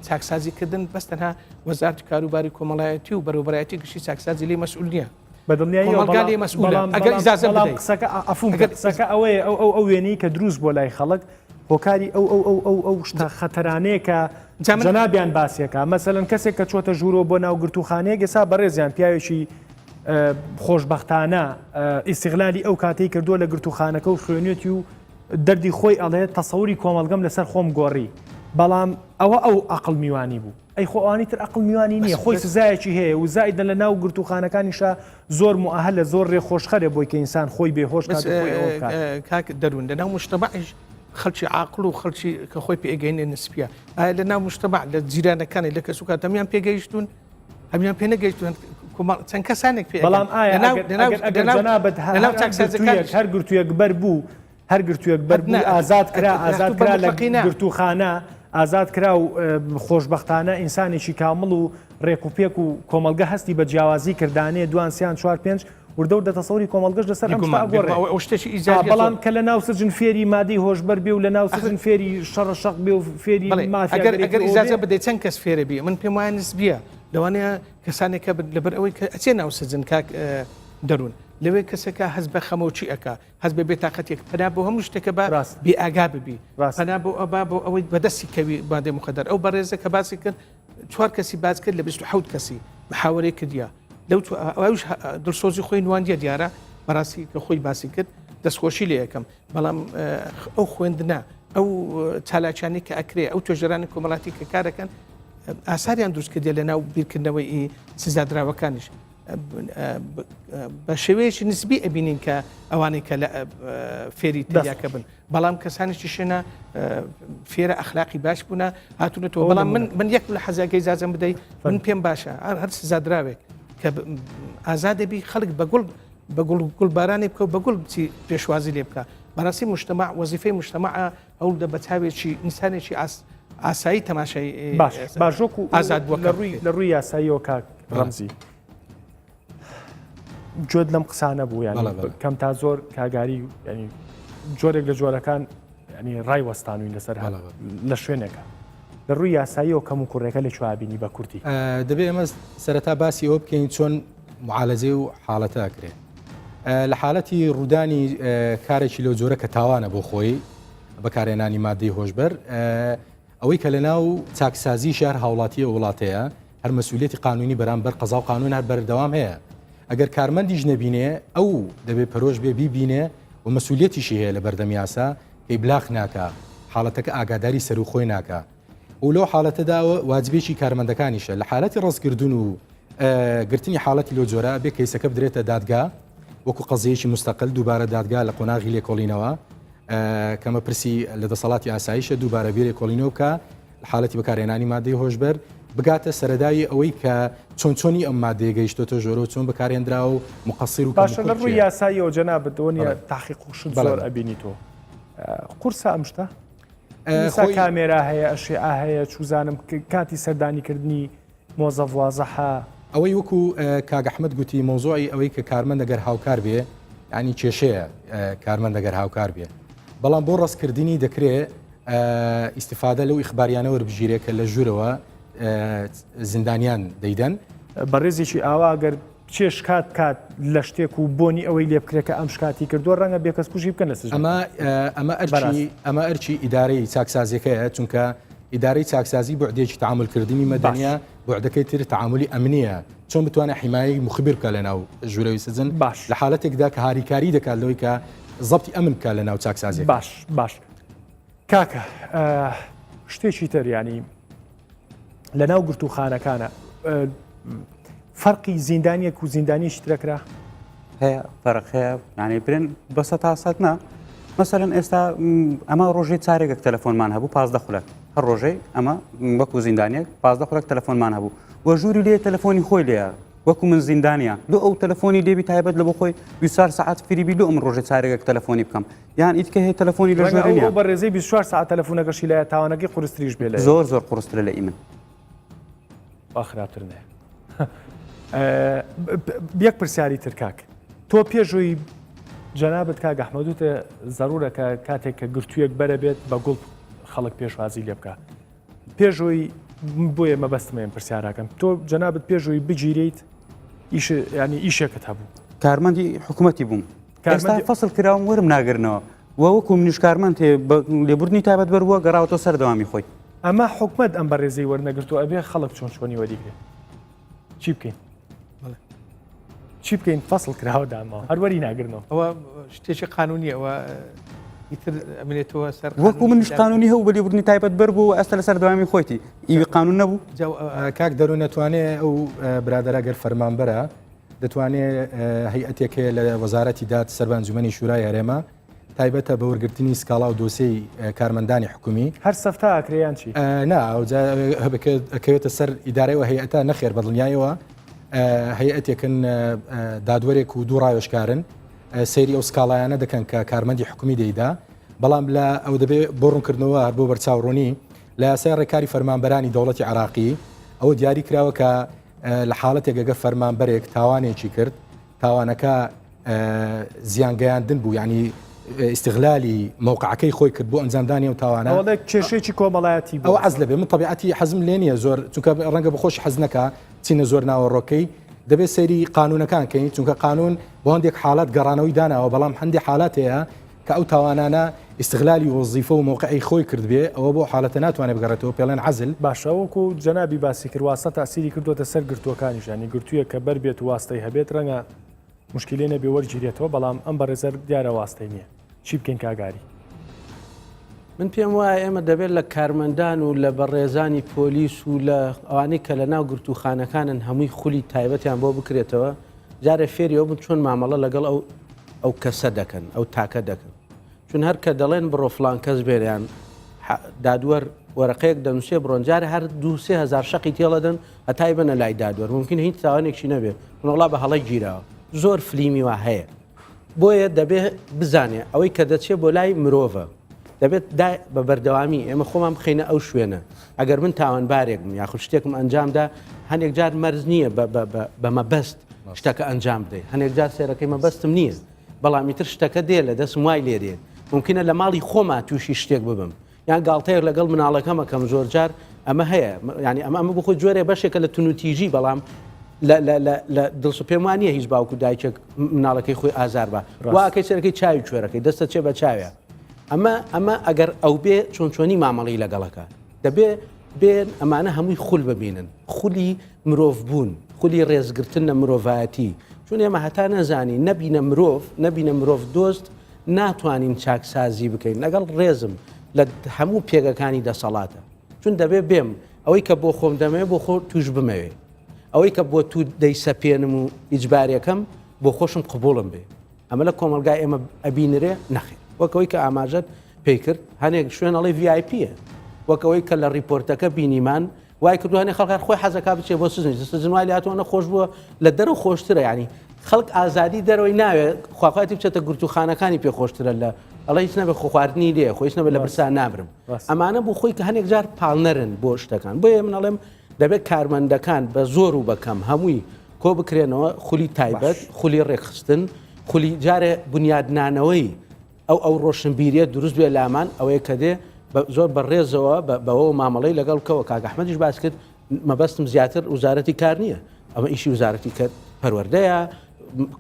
چاکسازی کردن بەس تەنها وەزارەتی کاروباری کۆمەڵایەتی و بەرەوبەرایەتی گشتی چاکسازی لێ مەسئول نییە بەدڵنیایی مەسئولە ئەگەر ئیجازە بەڵام قسەکە عەفوم ئەگەر قسەکە ئەوەیە ئەو ئەو ئەو وێنەی کە دروست بۆ لای خەڵک هۆکاری ئەو ئەو ئەو ئەو ئەو شتە خەتەرانەیە کە جەنابیان باسیەکە مەسەلەن کەسێک کە چۆتە ژوورەوە بۆ ناو گرتووخانەیەک ئێستا بەڕێزیان پیاوێکی خۆشبەختانە ئیسیغلالی ئەو کاتەی کردووە لە گرتووخانەکە و خوێنێتی و دەردی خۆی ئەڵێ تەسەوری کۆمەڵگەم لەسەر خۆم گۆڕی بەڵام ئەوە ئەو ئەقڵ میوانی بوو ئەی خۆ ئەوانی تر ئەقڵ میوانی نییە خۆی سزایەکی هەیە و زائیدە لە ناو گرتووخانەکانیشا زۆر موئەهەلە زۆر ڕێ خۆشخەرە بۆی کە ئینسان خۆی بێ هۆش کات و خۆی ئەوە بکات. کاک دەروون لە ناو مجتەمەعیش خەڵکی عاقڵ و خەڵکی کە خۆی پێگەینێ نسبیە ئایا لە ناو مجتەمەع لە جیرانەکانی لە کەسوکات هەمیان پێگەیشتوون هەمیان پێ نەگەیشتوون چەند کەسانێک پێ بەڵام ئایا ئەگەر جەنابت هەر گرتوویەک بەر بوو هەر گرتوویەک بەر بوو ئازاد کرا ئازاد کرا لە گرتووخانە ئازاد کرا و خۆشبەختانە ئینسانێکی کامڵ و ڕێک و پێک و کۆمەڵگە هەستی بە جیاوازی کردانێ دوان سیان چوار پێنج وردە وردە تەسەوری کۆمەڵگەش لەسەر ئەم شتە ئەگۆڕێ. ئەو شتێکی ئیجابیە بەڵام کە لە ناو سجن فێری مادەی هۆشبەر بێ و لە ناو سجن فێری شەڕە شەق بێ و فێری مافیاگەری ئەگەر ئیجازە بدەیت چەند کەس فێرە بی من پێم وایە نسبیە لەوانەیە کەسانێک کە لەبەر ئەوەی کە ئەچێ ناو سجن کاک دەروون لەوێ کەسێکە هەست بە خەمۆکی ئەکا هەست بە بێتاقەتێک پەنا بۆ هەموو شتێکە بە بێ ئاگا ببی پەنا بۆ ئەبا بۆ ئەوەی بەدەستی کەوی مادەی مخدر ئەو بەڕێزە کە باسی کرد چوار کەسی باس کرد لە 27 کەسی محاوەرەی کردیا لەو ئەوش دڵسۆزی خۆی نواندیە دیارە بەڕاستی کە خۆی باسی کرد دەستخۆشی لێ یەکەم بەڵام ئەو خوێندنە ئەو چالاکیانی کە ئەکرێ ئەو توێژەرانی کۆمەڵاتی کە کارەکەن ئاساریان دروست کردێ لە ناو بیرکردنەوەی سزادراوەکانیش بە شێوەیەکی نسبی ئەبینین کە ئەوانەی کە لە فێری تریاکە بن بەڵام کەسانێکی شوێنە فێرە ئەخلاقی باش بوونە هاتوونەتەوە بەڵام من من یەک لە حەزەکەی زازم بدەیت من پێم باشە هەر سزادراوێک کە ئازادەبی خەڵک بە گوڵ بە گوڵ گوڵبارانی بکە و بە گوڵ بچی پێشوازی لێ بکە بەڕاستی مجتمع وەزیفەی مجتمع هەوڵدە بە چاوێکی ئینسانێکی ئاسایی تەماشای باش باش وەکو ئازاد بووە لە ڕووی لە ڕووی یاساییەوە کاک ڕەمزی گوێت لەم قسانە بوو یانی کەم تا زۆر کاگاری ینی جۆرێک لە جۆرەکان ینی ڕای وەستانوین لەسەر لە شوێنێکە لە ڕووی یاساییەوە کەم و کوڕێکە لە چوابینی بە کوردی دەبێ ئێمە سەرەتا باسی ئەوە بکەین چۆن معالەجەی و حاڵەتە ئەکرێ لە حالەتی ڕوودانی کارێکی لەو جۆرە کە تاوانە بۆ خۆی بەکارهێنانی مادەی هۆشبەر ئەوەی کە لە ناو چاکسازی شار هاوڵاتی ئەو وڵاتەیە هەر مەسئولیەتی قانونی بەرامبەر قەزا و قانون هەر بەردەوام هەیە ئەگەر کارمەندیش نەبینێ ئەو دەبێ پەرۆش بێ بیبینێ و مەسئولیەتیشی هەیە لە بەردەم یاسا کە ئیبلاغ ناکا حاڵەتەکە ئاگاداری سەرو خۆی ناکا و لەو حاڵەتەدا واجبێکی کارمەندەکانیشە لە حالەتی ڕەزکردن و گرتنی حاڵەتی لەو جۆرە بێ کەیسەکە بدرێتە دادگا وەکو قەزیەکی مستەقل دووبارە دادگا لە قۆناغی لێکۆڵینەوە کەمە پرسی لە دەسەڵاتی ئاسایشە دووبارە بێ لێکۆڵینەوە بکە. لە حالەتی بەکارهێنانی مادەی هۆشبەر بگاتە سەرەداوی ئەوەی کە چۆن چۆنی ئەم مادەیە گەیشتۆتە ژۆرەوە چۆن بەکارهێنراوە و مقصر و باشە لە کەموکوڕ ڕووی کێیە. یاساییەوە جەنابت ئەوە نیە بەڵێ. تاقیق و شت بەڵێ زۆر بەڵێ. ئەبینی تۆ قورسە ئەم شتە؟ ئە، ئیسا خۆی کامێرا هەیە ئەشیعە هەیە چوزانم کاتی سەردانیکردنی مۆزەف وازحە. ئەوەی وەکو کاک ئەحمەد گوتی مەوزوعی ئەوەی کە کارمەند ئەگەر هاوکار بێ یانی کێشەیە کارمەند ئەگەر هاوکار بێ بەڵام بۆ ڕەستکردنی دەکرێ ئیسیفادە لەو ئیخباریانە وەربگیرێ کە لە ژوورەوە زیندانیان دەیدەن. بەڕێزێکی ئاوا گەر بچێ شکات بکات لە شتێک و بۆنی ئەوەی لێ بکرێت کە ئەم شکاتی کردووە ڕەنگە بێکەس کوژی بکەن لە سجن. ئەمە ئەمە ئەرکی ئەمە ئەرکی ئیدارەی چاکسازیەکەیە چونکە ئیدارەی چاکسازی بوعدێکی تەعامول کردنی مەدەنیە باش. بوعدەکەی تر تەعامولی ئەمنیە چۆن بتوانێت حیمایەی موخبیر بکات لە ناو ژوورەوەی سجن باش. لە حالەتێکدا کە هاریکاری دەکات لەوەی کە زەبتی ئەمن بکات لە ناو چاکسازیەکە. باش باش کاکە شتێکی تر یانی لە ناو گرتووخانەکانە فەرقی زیندانیەک و زیندانیش ترەکرا؟ هەیە فەرق هەیە یانی برێن بە سە تا سەد نا مەسەلەن ئێستا ئەمە ڕۆژێ چارێکێک تەلەفۆنمان هەبوو پازدە خولەک هەر ڕۆژەی ئەمە وەکو زیندانیەک پازدە خولەک تەلەفۆنمان هەبوو وە ژووری لێ تەلەفۆنی خۆی لێە وەکو من زیندانیە لۆ ئەو تەلەفۆنی لێبی تایبەت لە بۆ خۆی 24 ساعت فریبی لۆ ئەم ڕۆژێ چارێکێک تەلەفۆنی بکەم یان ئیتکە هەیە تەلەفۆنی لە ڕەنگە ژوورێ ئەو نیە ئەو بەڕێزەی 24 ساعت تەلەفۆنەکەشی لایە تاوانەکەی قورستریش بێ لە زۆر زۆر قورسترە لە ئی من. وا خراپتر نەیە. یەک پرسیاری تر کاک تۆ پێشووی جەنابت کاک ئەحمەد وتە زەرورە کە کاتێک کە گرتوویەک بەرە بێت بە گوڵ خەڵک پێشوازی لێ بکە پێشووی بۆیە مەبەستمە ئەم پرسیاراکەم تۆ جەنابت پێشووی بگیریت ئیش ینی ئیشێکت هەبوو کارمەندی حکوومەتی بووم ئێستا فەسڵ کراوم وەرم ناگرنەوە و وەکو منیش کارمەند لێبوردنی تایبەت بەروە گەڕاوەتەوە سەر دەوامی خۆی. ئەمە حکومەت ئەم بەڕێزەی وەرنەگرتووە ئەبێ خەڵک چۆن چۆنی وەریگرێ چی بکەین چی بکەین فەسڵ کراوە دامەوە هەر وەری ناگرنەوە. ئەوە شتێکی قانونیە ئەوە ئیتر ئەمێنێتەوە سەر وەکو منیش قانونی هەبوو بە لێبوردنی تایبەت بەر بوو و ئێستا لەسەر دەوامی خۆیتی ئیوی قانون نەبوو. کاک دەروون ئەتوانێ ئەو برادەرە گەر فەرمانبەرە دەتوانێ هەیئەتێک هەیە لە وەزارەتی داد سەر بە ئەنجومەنی شورای هەرێمە تایبەتە بە وەرگرتنی سکاڵا و دۆسێی کارمەندانی حکومی. هەر سەفتا ئەکرێ یان چی؟ نا ئەوجا ئەکەوێتە سەر ئیدارەی و هەیئەتە نەخێر بەدڵنیایەوە هەیئەتێکن دادوەرێک و دوو ڕاوێژکارن سەیری ئەو سکاڵایانە دەکەن کە کارمەندی حکومی دەیدا بەڵام لە ئەو دەبێ بۆ ڕوونکردنەوە هەر بۆ بەرچاوڕوونی لە یاسای ڕێکاری فەرمانبەرانی دەوڵەتی عێراقی ئەوە دیاری کراوە کە لە حاڵەتێک ئەگەر فەرمانبەرێک تاوانێکی کرد تاوانەکە زیان گەیاندن بوو یعنی ئیسیغلالی مەوقعەکەی خۆی کرد بۆ ئەنجامدانی ئەو تاوانە ئەوە کێشێکی کۆمەڵایەتی ئەو عەز لەبێ من طبیعەتی حەزم لێ نییە زۆر چونکە ڕەنگە بەخۆش حەز نەکا چینە زۆر ناوەڕۆکەی دەبێت سەیری قانونەکان کەین چونکە قانون بۆ هەندێک حاڵات گەڕانەوەی داناوە بەڵام هەندێک حاڵات هەیە کە ئەو تاوانانە ئیستغلالی وەزیفە و مەوقعی خۆی کردبێ ئەوە بۆ حالەتە ناتوانێ بگەڕێتەوە پێڵێن عەزل. باشە وەکو جەنابی باسی کرد واستە تاسیری کردوەتە سەر گرتوەکانیش یانی گرتویەک کە بەر بێت و واستەی هەبێت رەنگە موشکیلەی نەبێ وەرگیرێتەوە بەڵام ئەم بەڕێزە دیارە واستەی نیە چی بکەین کاک ئاری؟ من پێم وایە ئێمە دەبێت لە کارمەندان و لە بەڕێزانی پۆلیس و لە ئەوانەی کە لە ناو گرتووخانەکانن هەمووی خولی تایبەتیان بۆ بکرێتەوە جارێ فێری ئەو بن چۆن مامەڵە لەگەڵ ئەو ئەو کەسە دەکەن ئەو تاکە دەکەن چون هەر کە دەڵێن بڕۆ فلان کەس بێریان دادوەر وەرەقەیەک دەنووسێ بڕۆن جارێ هەر دو سێ هزار شەقی تێڵەدەن هەتای بنە لای دادوەر ممکن هیچ تاوانێکی نەبێ منەوەڵا بە هەڵە گیراوە زۆر فلیمی وا هەیە بۆیە دەبێ بزانێ ئەوەی کە دەچێ بۆ لای مرۆڤە دەبێت بە بەردەوامی ئێمە خۆمان بخەینە ئەو شوێنە ئەگەر من تاوانبارێک بم یاخود شتێکم ئەنجامدا هەندێک جار مەرج نییە بە مەبەست شتەکە ئەنجام بدەیت هەندێک جار سێرەکەی مەبەستم نییە بەڵام ئیتر شتەکە دێ لە دەستم وای لێ دێ ممکنە لە ماڵی خۆما تووشی شتێک ببم یان گاڵتەیەک لەگەڵ مناڵەکەم ئەکەم زۆرجار ئەمە هەیە ینی ئەمە ئەمە بخۆی جۆرێ بەشێکە لە تونوتیژی بەڵام لە دڵس پێم وان نییە هیچ باوک و دایکێک مناڵەکەی خۆی ئازار بە واکەی سەرەکەی چاوی کوێرەکەی دەستە چێ بە چاوێ ئەمە ئەمە ئەگەر ئەو بێ چۆن چۆنی مامەڵی لەگەڵەکە دەبێ بێن ئەمانە هەمووی خول ببینن خولی مرۆڤ بوون خولی ڕێزگرتن لە مرۆڤایەتی چون ئێمە هەتا نەزانی نەبینە مرۆڤ نەبینە مرۆڤ دۆست ناتوانین چاکسازی بکەین لەگەڵ ڕێزم لە هەموو پێگەکانی دەسەڵاتە چون دەبێ بێم ئەوەی کە بۆ خۆم دەمەوێ بۆ خۆ توش بمەوێ ئەوەی کە بۆ تو دەیسەپێنم و ئیجبارەکەم بۆ خۆشم قبوڵم بێ ئەمە لە کۆمەڵگای ئێمە ئەبینرێ؟ نەخێر. وەک ئەوەی کە ئاماژەت پێی کرد، هەنێک شوێن ئەڵێ VIP یە. وەک ئەوەی کە لە ڕیپۆرتەکە بینیمان وای کردووە هەنێ خەڵک هەر خۆی حەزەکا بچێ بۆ سجن سجن وای لێهاتووە نە خۆش بووە لە دەرەوە خۆشترە یعنی خەڵک ئازادی دەرەوەی ناوێ خواخواتی بچێتە گرتوخانەکانی پێ خۆشترە لە ئەڵێ هیچ نەبێ خۆ خواردنی لێ خۆ هیچ نەبێ لە برسا نامرم ئەمانە بۆ خۆی کە هەنێک جار پاڵنەرن بۆ شتەکان بۆیە من ئەڵێم دەبێت کارمەندەکان بە زۆر و بەکەم هەمووی کۆ بکرێنەوە خولی تایبەت خولی ڕێکخستن خولی جارێ بنیادنانەوەی ئەو ئەو ڕۆشنبیریە دروست بێ لامان ئەوەیە کە دێ زۆر بە ڕێزەوە بەوە مامەڵەی لەگەڵ بکەوە کاک ئەحمەدیش باس کرد مەبەستم زیاتر وزارەتی کار نییە ئەمە ئیشی وزارەتی کە پەروەردەیە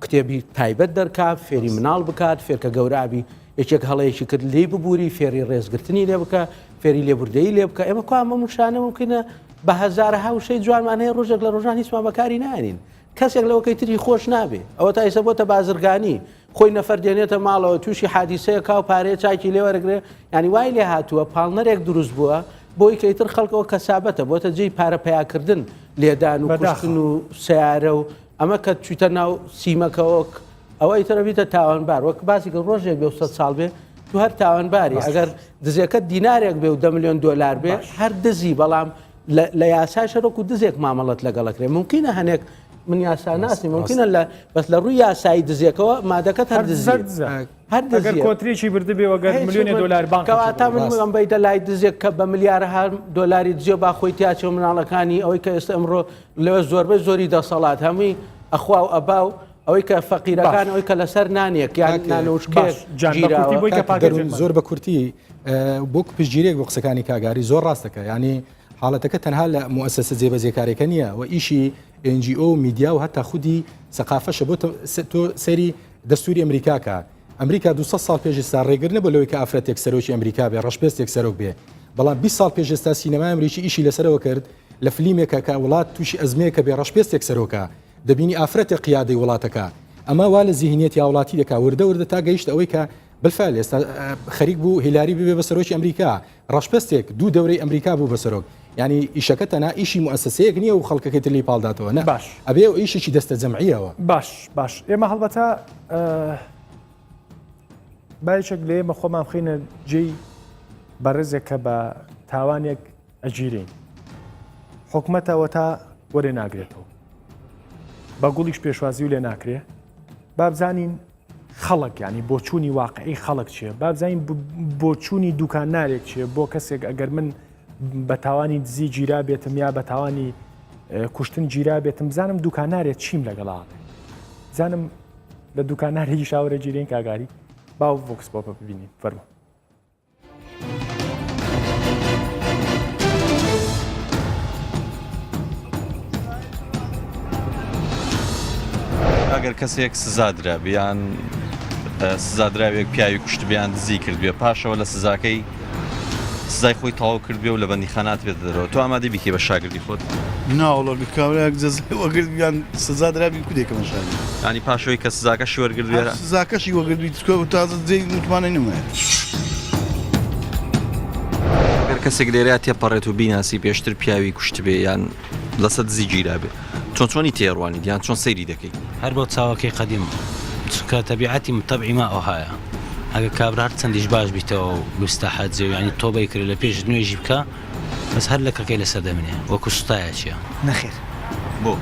کتێبی تایبەت دەرکا فێری مناڵ بکات فێرکە گەورابی یەکێک هەڵەیەکی کرد لێی ببووری فێری ڕێزگرتنی لێ بکە فێری لێبوردەیی لێ بکە ئێمە کوا ئەمە وشانە ممکنە بە هەزارەها وشەی جوانمان هەیە ڕۆژێک لە ڕۆژان هیچمان بەکاری نانین کەسێک لەوەکەی تری خۆش نابێ ئەوە تا ئیسە بۆتە بازرگانی خۆی نەفەر دێنێتە ماڵەوە تووشی حادیسەیە کا و پارەیە چاکی لێ وەرەگرێ یانی وای لێ هاتووە پاڵنەرێک دروست بووە بۆی کە ئیتر خەڵک ئەوە کەسابەتە بۆتە جێی پارە پەیاکردن لێدان و کوشتن و سیارە و ئەمە کە چویتە ناو سیمەکەوە ئەوە ئیتر ئەبیتە تاوانبار وەک باسی کە ڕۆژێک بێ و سە ساڵ بێ تو هەر تاوانباری ئەگەر دزێکە دینارێک بێ و دە ملیۆن دۆلار بێ هەر دزی بەڵام لە یاسای شەرۆک و دزێک مامەڵەت لەگەڵەکرێ ممکنە هەنێک من یاسا ناسی ممکنە لە بەس لە ڕووی یاسایی دزێکەوە مادەکەت هەر دزی هەر دزیە کۆترێکی بردبێ وەگەر ملیۆنێ دۆلار بانک کەواتە من بڵێم بیتە لای دزێک کە بە ملیارەها دۆلاری دزیە با خۆی تیاچێ و مناڵەکانی ئەوەی کە ئێستا ئەمڕۆ لەوێ زۆربەی زۆری دەسەڵات هەمووی ئەخوا و ئەبا و ئەوەی کە فەقیرەکان ئەوەی کە لەسەر نانێک یان نانەوشکێک گیراوە. بۆی کە پاکێجێک زۆر بە کورتی بۆ پشتگیریەک بۆ قسەکانی کاگاری زۆر ڕاستەکە ینی حاڵەتەکە تەنها لە موئەسەسە جێبەجێکارەکە نییە و ئیشی NGO و میدیا و هەتا خودی سەقافەشە بۆ تۆ سەیری دەستوری ئەمریکا کە ئەمریکا 200 ساڵ پێش ئێستا ڕێگر نەبوو لەوەی کە ئافرەتێک سەرۆکی ئەمریکا بێ ڕەشپێستێک سەرۆک بێ بەڵام 20 ساڵ پێش ئێستا سینەمای ئەمریکی ئیشی لەسەرەوە کرد لە فلیمێکە کە وڵات تووشی ئەزمەیەکە بێ ڕەشپێستێک سەرۆکە دەبینی ئافرەتێک قیادەی وڵاتەکە ئەمە وا لە زیهنیەتی هاوڵاتی دەکا وردە وردە تا گەیشت ئەوەی کە بالفعل ئێستا خەریک بوو هیلاری ببێ بە سەرۆکی ئەمریکا ڕەشپێستێک دوو دەورەی ئەمریکا بوو بە سەرۆک یانی ئیشەکە تەنها ئیشی موئەسەسەیەک نییە و خەڵکەکەی تر لێی پاڵداتەوە نا باش. ئەبێ ئەو ئیشێکی دەستە جەمعییەوە. باش باش ئێمە هەڵبەتە با یەکێک لە ئێمە خۆمان بخەینە جێی بەڕێزێک کە بە تاوانێک ئەگیرێین حکومەت ئەوەتا وەرێ ناگرێتەوە بە گوڵیش پێشوازی و لێ ناکرێ بابزانین خەڵک یانی بۆچوونی واقعی خەڵک چیە بابزانین بۆچوونی دوکانارێک چیە بۆ کەسێک ئەگەر من بە تاوانی دزی گیرا بێتم یا بە تاوانی کوشتن گیرا بێتم بزانم دوکانارێک چیم لەگەڵاڵێ بزانم لە دوکانارێکی شاوەرە گیرین کاگاری باو vox pop ە ببینین فەرموو. ئەگەر کەسێک سزا درابێ یان سزادراوێک پیاوی کوشتبێ یان دزی کردبێ پاشەوە لە سزاکەی سزای خۆی تەواو کردبێ و لە بەندیخانە هاتبێتە دەرەوە تۆ ئامادەی بیکەی بە شاگردی خۆت؟ ناوەڵا کابرایەک جەزای وەگرت یان سزا درابی کو دەیکەمە شاگرد. یانی پاش ئەوەی کە سزاکەشی وەرگرت هەر سزاکەشی وەگرت بی چکە تازە جێی متمانەی نەمایە. گەر کەسێک لێرەیا تێپەڕێت و بیناسی پێشتر پیاوی کوشتبێ یان لەسەر دزی گیرابێ چۆن چۆنی تێڕوانیت یان چۆن سەیری دەکەی؟ هەر بۆ چاوەکەی قەدیم چونکە تەبیعەتی من تەبعی ما ئەوهایە ئەگەر کابرا هەر چەندیش باش بیتەوە و مستەحەجێ و یانی تۆبەی کرد لە پێش نوێژی بکا بەس هەر لەکەکەی لەسەر دەمنێ وەکو سوتایەکیە. نەخێر. بۆ؟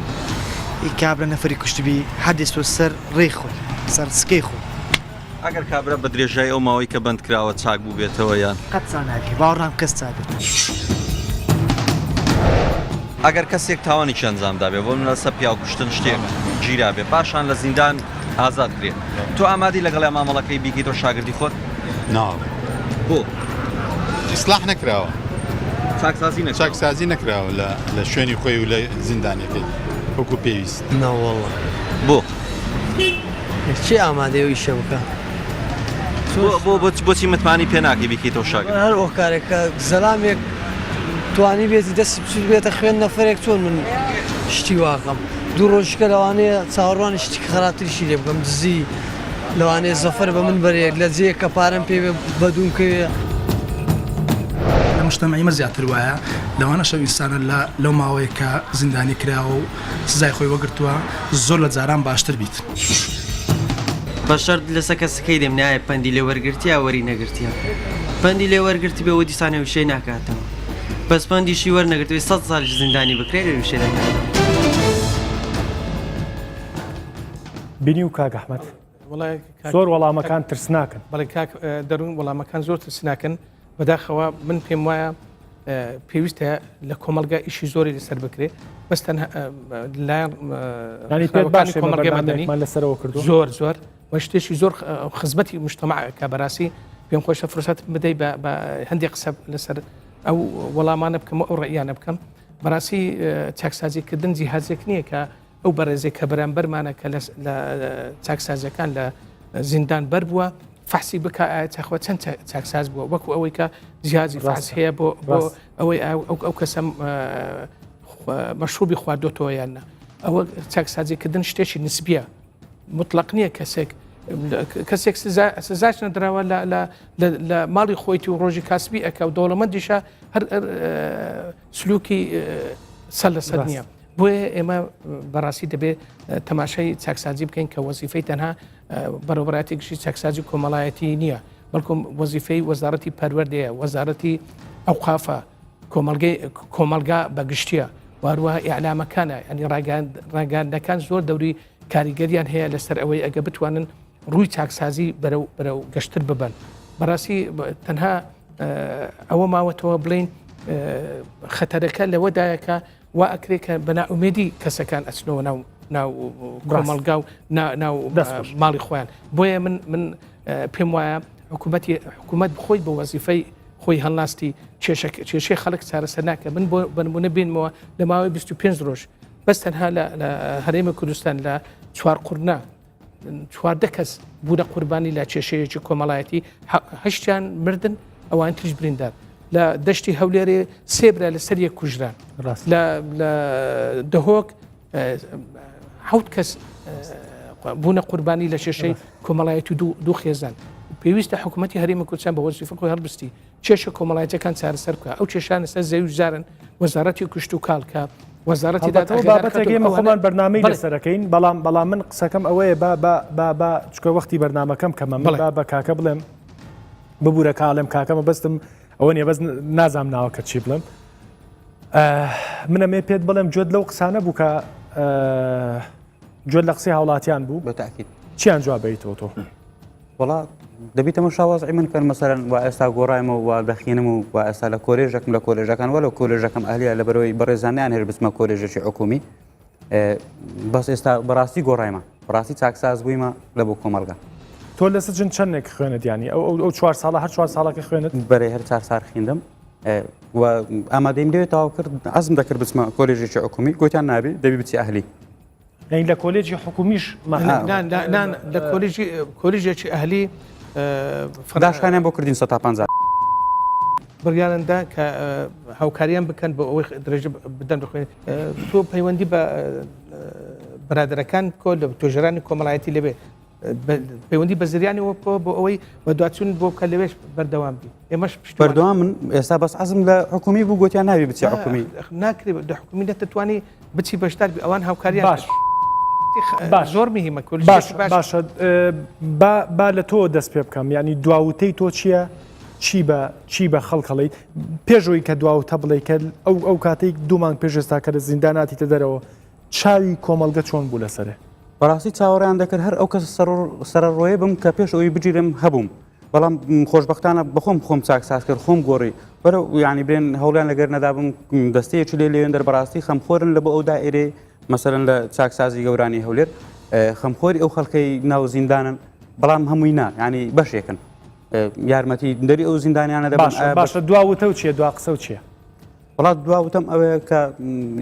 ئی کابرا نەفەری کوشتبی هەر دێستۆ سەر ڕێی خۆی سەر سکەی خۆی. ئەگەر کابرا بە درێژای ئەو ماوەی کە بەند کراوە چاک بووبێتەوە یان؟ قەت چا نابی باوەڕ ناکەم کەس چا بێتەوە. ئەگەر کەسێک تاوانێکی ئەنجام دابێ بۆ نمونە لەسەر پیاو کوشتن شتێک گیرابێ پاشان لە زیندان ئازاد کرێ تۆ ئامادەی لەگەڵیا مامەڵەکەی بیکەیتەوە شاگردی خۆت؟ ناڵێ. بۆ؟ ئیسلاح نەکراوە. چاکسازی نەکراوە. چاکسازی نەکراوە لە لە شوێنی خۆی و لە زیندانەکەی وەکو پێویست. ناوەڵا. بۆ؟ کێ ئامادەیە ئەو ئیشە بکا؟ بۆ بۆ بۆچی متمانەی پێ ناکەی بیکەیتەوە شاگرد؟ هەر هۆکارێک کە زەلامێک توانی بێتی دەستی بچوت بێتە خوێن نەفەرێک چۆن من شتی واکەم دوو ڕۆژیکە لەوانەیە چاوەڕوانی شتی خراپتریشی لێ بکەم دزی لەوانەیە زەفەر بە من بەرێک لە جێیەک کە پارەم پێ بێ بە دووم کەوێ. لە مجتەمعی مە زیاتر وایە لەوانەشە ئەو ئینسانە لە لەو ماوەیە کە زیندانی کراوە و سزای خۆی وەگرتووە زۆر لە جاران باشتر بیت. بە شەرت لەسە کەسەکەی دێم نایە پەندی لێ وەرگرتیە وەری نەگرتیە پەندی لێ وەرگرتبێ و دیسانە وشەی ناکاتەوە. پەسپەندیشی وەرنەگرتوی سە ساڵیش زیندانی بکرێت لەویشێ دەکات. بینی و کاک ئەحمەد زۆر وەڵامەکان ترسناکن. بەڵێ کاک دەروون وەڵامەکان زۆر ترسناکن بەداخەوە من پێم وایە پێویستە لە کۆمەلگا ئیشی زۆری لەسەر بکرێ بەس تەنها لایەن کۆمەلگای مەدەنی لەسەرەوە کردو زۆر زۆر و شتێکی زۆر خزمەتی مجتمع کە بەڕاستی پێم خۆشە فرسەت بدەی بە هەندێک قسە لەسەر ئەو وەڵامانە بکەم و ئەو ڕێیانە بکەم بەڕاستی چاکسازیکردن جیهازێک نییە کە ئەو بەڕێزێک کە بەرامبەرمانە کە لە چاکسازیەکان لە زیندان بەر بووە فەحسی بکە ئایا چاخوە چەند چاکساز بووە وەکو ئەوەی کە جیازی فاس هەیە بۆ بۆ ئەوەی ئەو کەسەم مەشروبی خواردۆتەوە یان نا ئەوە چاکسازیکردن شتێکی نسبیە مطلق نییە کەسێک کەسێک سزاش نەدراوە لە ماڵی خۆیتی و ڕۆژی کاسبی ئەکە و دەوڵەمەندیشە هەر سلوکی سەر لەسەر نییە. بۆیە ئێمە بەڕاستی دەبێت تەماشای چاکسازی بکەین کە وەزیفەی تەنها بەڕێوەبەرایەتی گشتی چاکسازی کۆمەڵایەتی نییە بەڵکم وەزیفەی وەزارەتی پەروەردەیە وەزارەتی ئەوقافە کۆمەلگەی کۆمەلگا بەگشتیە واروە ئیعلامەکانە ینی ڕاگەاندنەکان زۆر دەوری کاریگەریان هەیە لەسەر ئەوەی ئەگە بتوانن ڕووی چاکسازی بەرەو بەرەو گەشتر ببن بەڕاستی تەنها ئەوە ماوەتەوە بڵین خەتەرەکە لەوەدایە کە وا ئەکرێ کە بە نائومێدی کەسەکان ئەچنەوە ناو ناو کۆمەڵگا و ناو ماڵی خۆیان بۆیە من من پێم وایە حکوومەتی حکوومەت خۆی بە وەزیفەی خۆی هەڵناستی کێشەی خەڵک چارەسەر ناکە من بۆ بنمونە بینمەوە لە ماوەی 25 ڕۆژ بەس تەنها لە هەرێمی کوردستان لە چوار قورنا 14 کەس بوونە قوربانی لە کێشەیەکی کۆمەڵایەتی هەشتیان مردن ئەوان تریش بریندار لە دەشتی هەولێرێ سێ برا لەسەر یەک کوژران لە دهۆک حوت کەس بوونە قوربانی لە کێشەی کۆمەڵایەتی دوو خێزان پێویستە حکوومەتتی هەرێمی کوردستان بە وەزیفە خۆی هەڵبستی کێشە کۆمەڵایەتەکان چارەسەر بکە ئەو کێشانە سەر زەوی زارن وەزارەتی کشت و کاڵکە وەزارەتی دادەوە بابەتێک ئێمە خۆمان بەرنامەی لەسەرەکەین بەڵام بەڵام من قسەکەم ئەوەیە با با با با چکە وەختی بەرنمەکەم کەمە من با بە کاکە بڵێم ببوورە کاڵێم کاکە مەبەستم ئەوە نیە بەس نازام ناوەکە چی بڵێم منەمێ پێت بڵێم جۆت لەو قسانە بوو کە جۆت لە قسەی هاوڵاتیان بوو بەتاکیت چیان جوابیتەوە تۆ وەڵا دەبی تەمەشا وەزعی من کەن مەسەرەن وا ئێستا گۆڕایمە و وا دەخینم و وا ئێستا لە کۆلێژەکم لە کۆلێژەکان وە لە کۆلێژەکەم ئەهلیە لە بەرەوەی بەڕێزانیان هێر بچمە کۆلێژێکی حکومی بەس ئێستا بەڕاستی گۆڕایمە بەڕاستی چاکساز بوویمە لە بۆ کۆمەڵگا تۆ لە سجن چەندێک خوێنت ینی ئەو ئەو چوار ساڵە هەر چوار ساڵەکە خوێنت بەرێ هەر چوار سار خوێندم و ئامادەیم لێ تەواو کرد عەزم دەکرد بچمە کۆلێژێکی حکومی گوتیان نابی دەبی بچی ئەهلی یانی لە کۆلێجی حکومیش لە کۆلێجی کۆلێژێکی ئەهلی داشکانیان بۆ کردین 150 بڕیارندا کە هاوکاریان بکەن بۆ ئەوەی درێژە بدەن بخوێن تۆ پەیوەندی بە برادەرەکان کۆ لە توێژەرانی کۆمەڵایەتی لەوێ پەیوەندی بە زریانەوە بکەوە بۆ ئەوەی بەدواچوون بۆ بکە لەوێش بەردەوام بی ئێمەش بەردەوام من ئێستا بەس عەزم لە حکومی بوو گوتیان ناوی بچی حکومی ناکرێت لە حکومی نەتتوانی بچی بەشدار بی ئەوان هاوکاریان باش باش زۆر مهمە کول باش باشە با با لە تۆ دەست پێ بکەم یعنی دواوتەی تۆ چییە؟ چی بە چی بە خەڵکەڵیت پێشەوەی کە دواوتە بڵێ کە ئەو ئەو کاتێک دوو مانگ پێش ئێستا کە لە زینداناتیتە دەرەوە چاوی کۆمەڵگە چۆن بوو لەسەرێ؟ بەڕاستی چاوەڕێیان دەکرد هەر ئەو کەسە سەرەڕۆیە بم کە پێش ئەوەی بگیرم هەبووم بەڵام خۆشبەختانە بەخۆم خۆم چاکساز کرد خۆم گۆڕی بەرە ینی برێن هەوڵیان لەگەر نەدابم دەستەیەکی لێ لێوێن دەر بەڕاستی خەمخۆرن لە بۆ ئەو دائرەی مەسەرەن لە چاکسازی گەورانی هەولێر خەمخۆری ئەو خەڵکەی ناو زیندانن بەڵام هەمووی نا ینی بەشێکن یارمەتی دەری ئەو زیندانیانە دەبن باشە دوا وتە و چیە دوا قسە و چیە؟ وەڵا دوا وتم ئەوەیە کە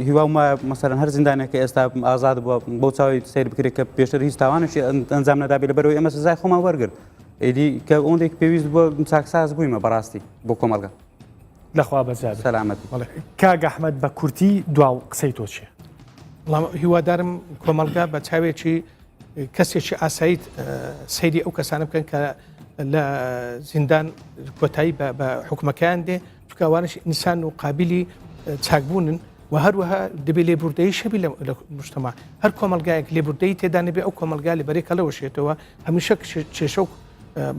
هیوام وایە مەسەرەن هەر زیندانێک کە ئێستا ئازاد بووە بۆ چاوی سەیر بکرێت کە پێشتر هیچ تاوانێکی ئەنجام نەدابێت لەبەرەوەی ئێمە سزای خۆمان وەرگرت ئیدی کە ئەوەندێک پێویست بووە چاکساز بوویمە بەڕاستی بۆ کۆمەڵگە لەخوا بەزیاد سەلامەتی کاک ئەحمەد بە کورتی دوا قسەی تۆ چییە؟ هیوادارم کۆمەڵگا بە چاوێکی کەسێکی ئاساییت سەیری ئەو کەسانە بکەن کە لە زیندان کۆتایی بە حکومەکەیان دێ چونکە ئەوانش ئینسان و قابلی چاکبوونن و هەروەها دەبێ لێبوردەیی شەبی لە مجتمع هەر کۆمەلگایەک لێبوردەی تێدا نەبێ ئەو کۆمەلگا لە بەرەی کەڵەوەشێتەوە هەمیشە کێشە و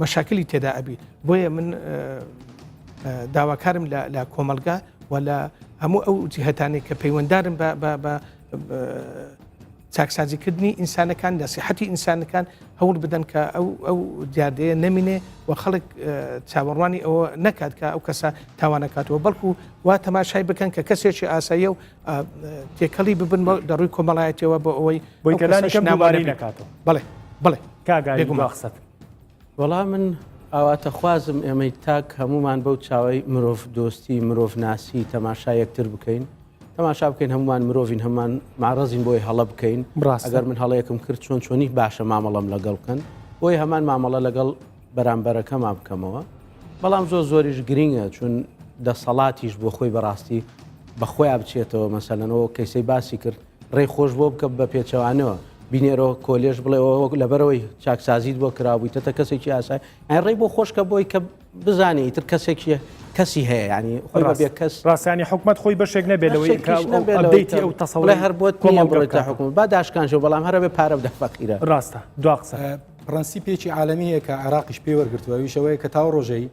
مەشاکلی تێدا ئەبی بۆیە من داواکارم لە کۆمەلگا و لە هەموو ئەو جیهتانەی کە پەیوەندارن بە بە بە چاکسازیکردنی ئینسانەکان نەسیحەتی ئینسانەکان هەوڵ بدەن کە ئەو ئەو دیاردەیە نەمینێ و خەڵک چاوەڕوانی ئەوە نەکات کە ئەو کەسە تاوانەکاتەوە بەڵکو وا تەماشای بکەن کە کەسێکی ئاساییە و تێکەڵی ببن لە ڕووی کۆمەڵایەتیەوە بۆ ئەوەی بۆی کەلانی کەم دووبارەی نەکاتەوە. بەڵێ بەڵێ کاک ئاری دوا قسەت. وەڵا من ئاواتەخوازم ئێمەی تاک هەموومان بەو چاوەی مرۆڤ دۆستی مرۆڤ ناسی تەماشا یەکتر بکەین تەماشا بکەین هەموومان مرۆڤین هەموومان معرەزین بۆی هەڵە بکەین ئەگەر من هەڵەیەکم کرد چۆن چۆنی باشە مامەڵەم لەگەڵ بکەن بۆی هەمان مامەڵە لەگەڵ بەرامبەرەکەما بکەمەوە بەڵام زۆر زۆریش گرینگە چون دەسەڵاتیش بۆ خۆی بەڕاستی بە خۆیان بچێتەوە مەسەلەنەوە کەیسەی باسی کرد ڕێی خۆش بۆ بکە بە پێچەوانەوە بینێرەوە کۆلێژ بڵێ وەک لەبەرەوەی چاکسازیت بۆ کرابوویتەتە کەسێکی ئاسای ئەی ڕێی بۆ خۆشکە بۆی کە بزانێ ئیتر کەسێکی کەسی هەیە ینی خۆی بە بێ کەس ڕاستانی حکومت خۆی بەشێک نەبێت لەوەی ئەبدەیتی ئەو تەسەوڕی هەر بۆت کۆمەڵ بڕێتە حکومت با داشکانشەوە بەڵام هەرە بێ پارە بدە فەقیرە ڕاستە دوا قسە پرەنسیپێکی عالەمی هەیە کە عێراقیش پێی وەرگرتووە ئەویش ئەوەیە کە تاو ڕۆژەی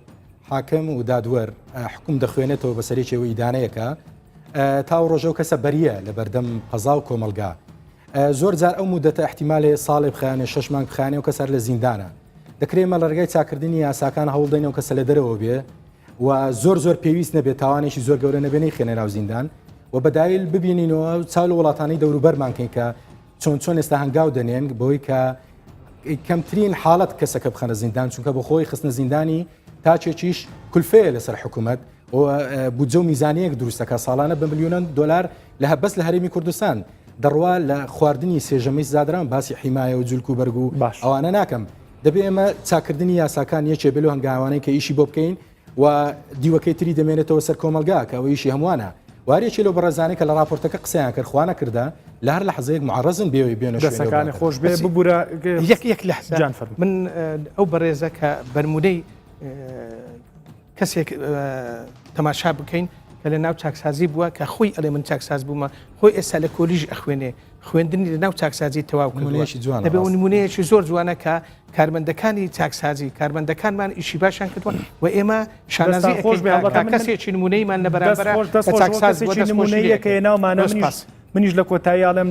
حاکم و دادوەر حکوم دەخوێنێتەوە بەسەرێکەوە ئیدانەیەکە تا ئەو ڕۆژە و کەسە بەریە لە بەردەم قەزا و کۆمەڵگا زۆر جار ئەو مدەتە احتیمالێ ساڵێ بخیانێ شش مانگ بخیانێ و کەسەر لە زیندانە دەکرێت مە لە ڕێگای چاکردنی یاساکان هەوڵدەین و کەسە لە دەرەوە بێ و زۆر زۆر پێویست نەبێت تاوانێکی زۆر گەورە نەبێ نەیخێنە ناو زیندان و بەدایل ببینینەوە چاو لە وڵاتانی دەوروبەرمان کەین کە چۆن چۆن ئێستا هەنگاو دەنێن بۆی کە کەمترین حاڵەت کەسەکە بخەنە زیندان چونکە بە خۆی خستنە زیندانی تاچێکیش کولفەیە لەسەر حکوومەت بودجە و میزانیەک دروست دەکات ساڵانە بە ملیۆنان دۆلار لە بەس لە هەرێمی کوردستان دەڕوا لە خواردنی سێژەمەی سزادران باسی حیمایە و جلک و بەرگ و ئەوانە ناکەم دەبێ ئێمە چاکردنی یاساکان یەکێ بێ لەو هەنگاوانەی کە ئیشی بۆ بکەین و دیوەکەی تری دەمێنێتەوە سەر کۆمەلگا کە ئەوە ئیشی هەمووانە وارێکی لەو بەڕێزانەی کە لە راپۆرتەکە قسەیان کرد خوا نەکردە لە هەر لەحزەیەک معرەزن بێوەی بێنە دەسەکانی خۆش بێ ببورە یەک یەک لەحزە جان فەرموو. من ئەو بەڕێزە کە بەرمونەی کەسێک تەماشا بکەین کە لە ناو چاکسازی بووە کە خۆی ئەڵێ من چاکساز بوومە خۆی ئێستا لە کۆلیژ ئەخوێنێ خوێندنی لە ناو چاکسازی تەواو کردووە دەبێ نمونەیەکی زۆر جوانە کە کارمەندەکانی چاکسازی کارمەندەکانمان ئیشی باشیان کردووە و ئێمە شانازی خۆش بێ کەسێکی نمونەیمان لە بەرامبەر چاکسازی نمونەیەکە ناومانە منیش لە کۆتایی ئاڵێم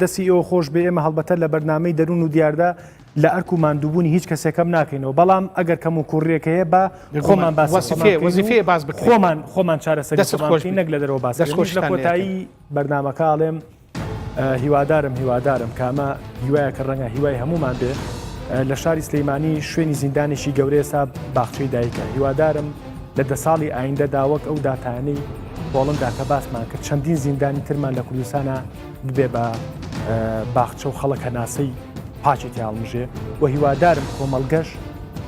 دەستی ئێوە خۆش بێ ئێمە هەڵبەتە لە بەرنامەی دەروون و دیاردا لە ئەرک و ماندووبوونی هیچ کەسێکەم ناکەینەوە بەڵام ئەگەر کەم و کوڕیەک هەیە بە خۆمان باس وەزیفەیە باس بکرێت خۆمان خۆمان چارەسەری خۆمان بکەین نەک لە دەرەوە باس دەست خۆش لە کۆتایی بەرنامەکە ئەڵێم هیوادارم هیوادارم کە ئەمە هیوایەکە ڕەنگە هیوای هەمومان بێ لە شاری سلەیمانی شوێنی زیندانێکی گەورەیە ئێستا باخچەی دایکە هیوادارم لە دە ساڵی ئایندەدا وەک ئەو داتایانەی پۆڵندا کە باسمان کرد چەندین زیندانی ترمان لە کوردستانە ببێ بە باخچە و خەڵک هەناسەی پاکی تیا هەڵمژێ و هیوادارم کۆمەڵگەش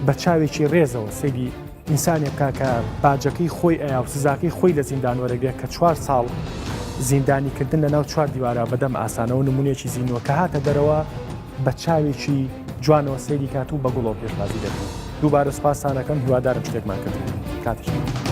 بە چاوێکی ڕێزەوە سەیری ئینسانێ بکا کە باجەکەی خۆی ئەیا و سزاکەی خۆی لە زیندان وەرەگرێ کە چوار ساڵ زیندانی کردن لە ناو چوار دیوارا بەدەم ئاسانەوە نمونەیەکی زیندووە کە هاتە دەرەوە بە چاوێکی جوانەوە سەیری کات و بە گوڵەوە پێشوازی دەکەین دووبارە سوپاستان ئەکەم هیوادارم شتێکمان کردبێت کاتێکی.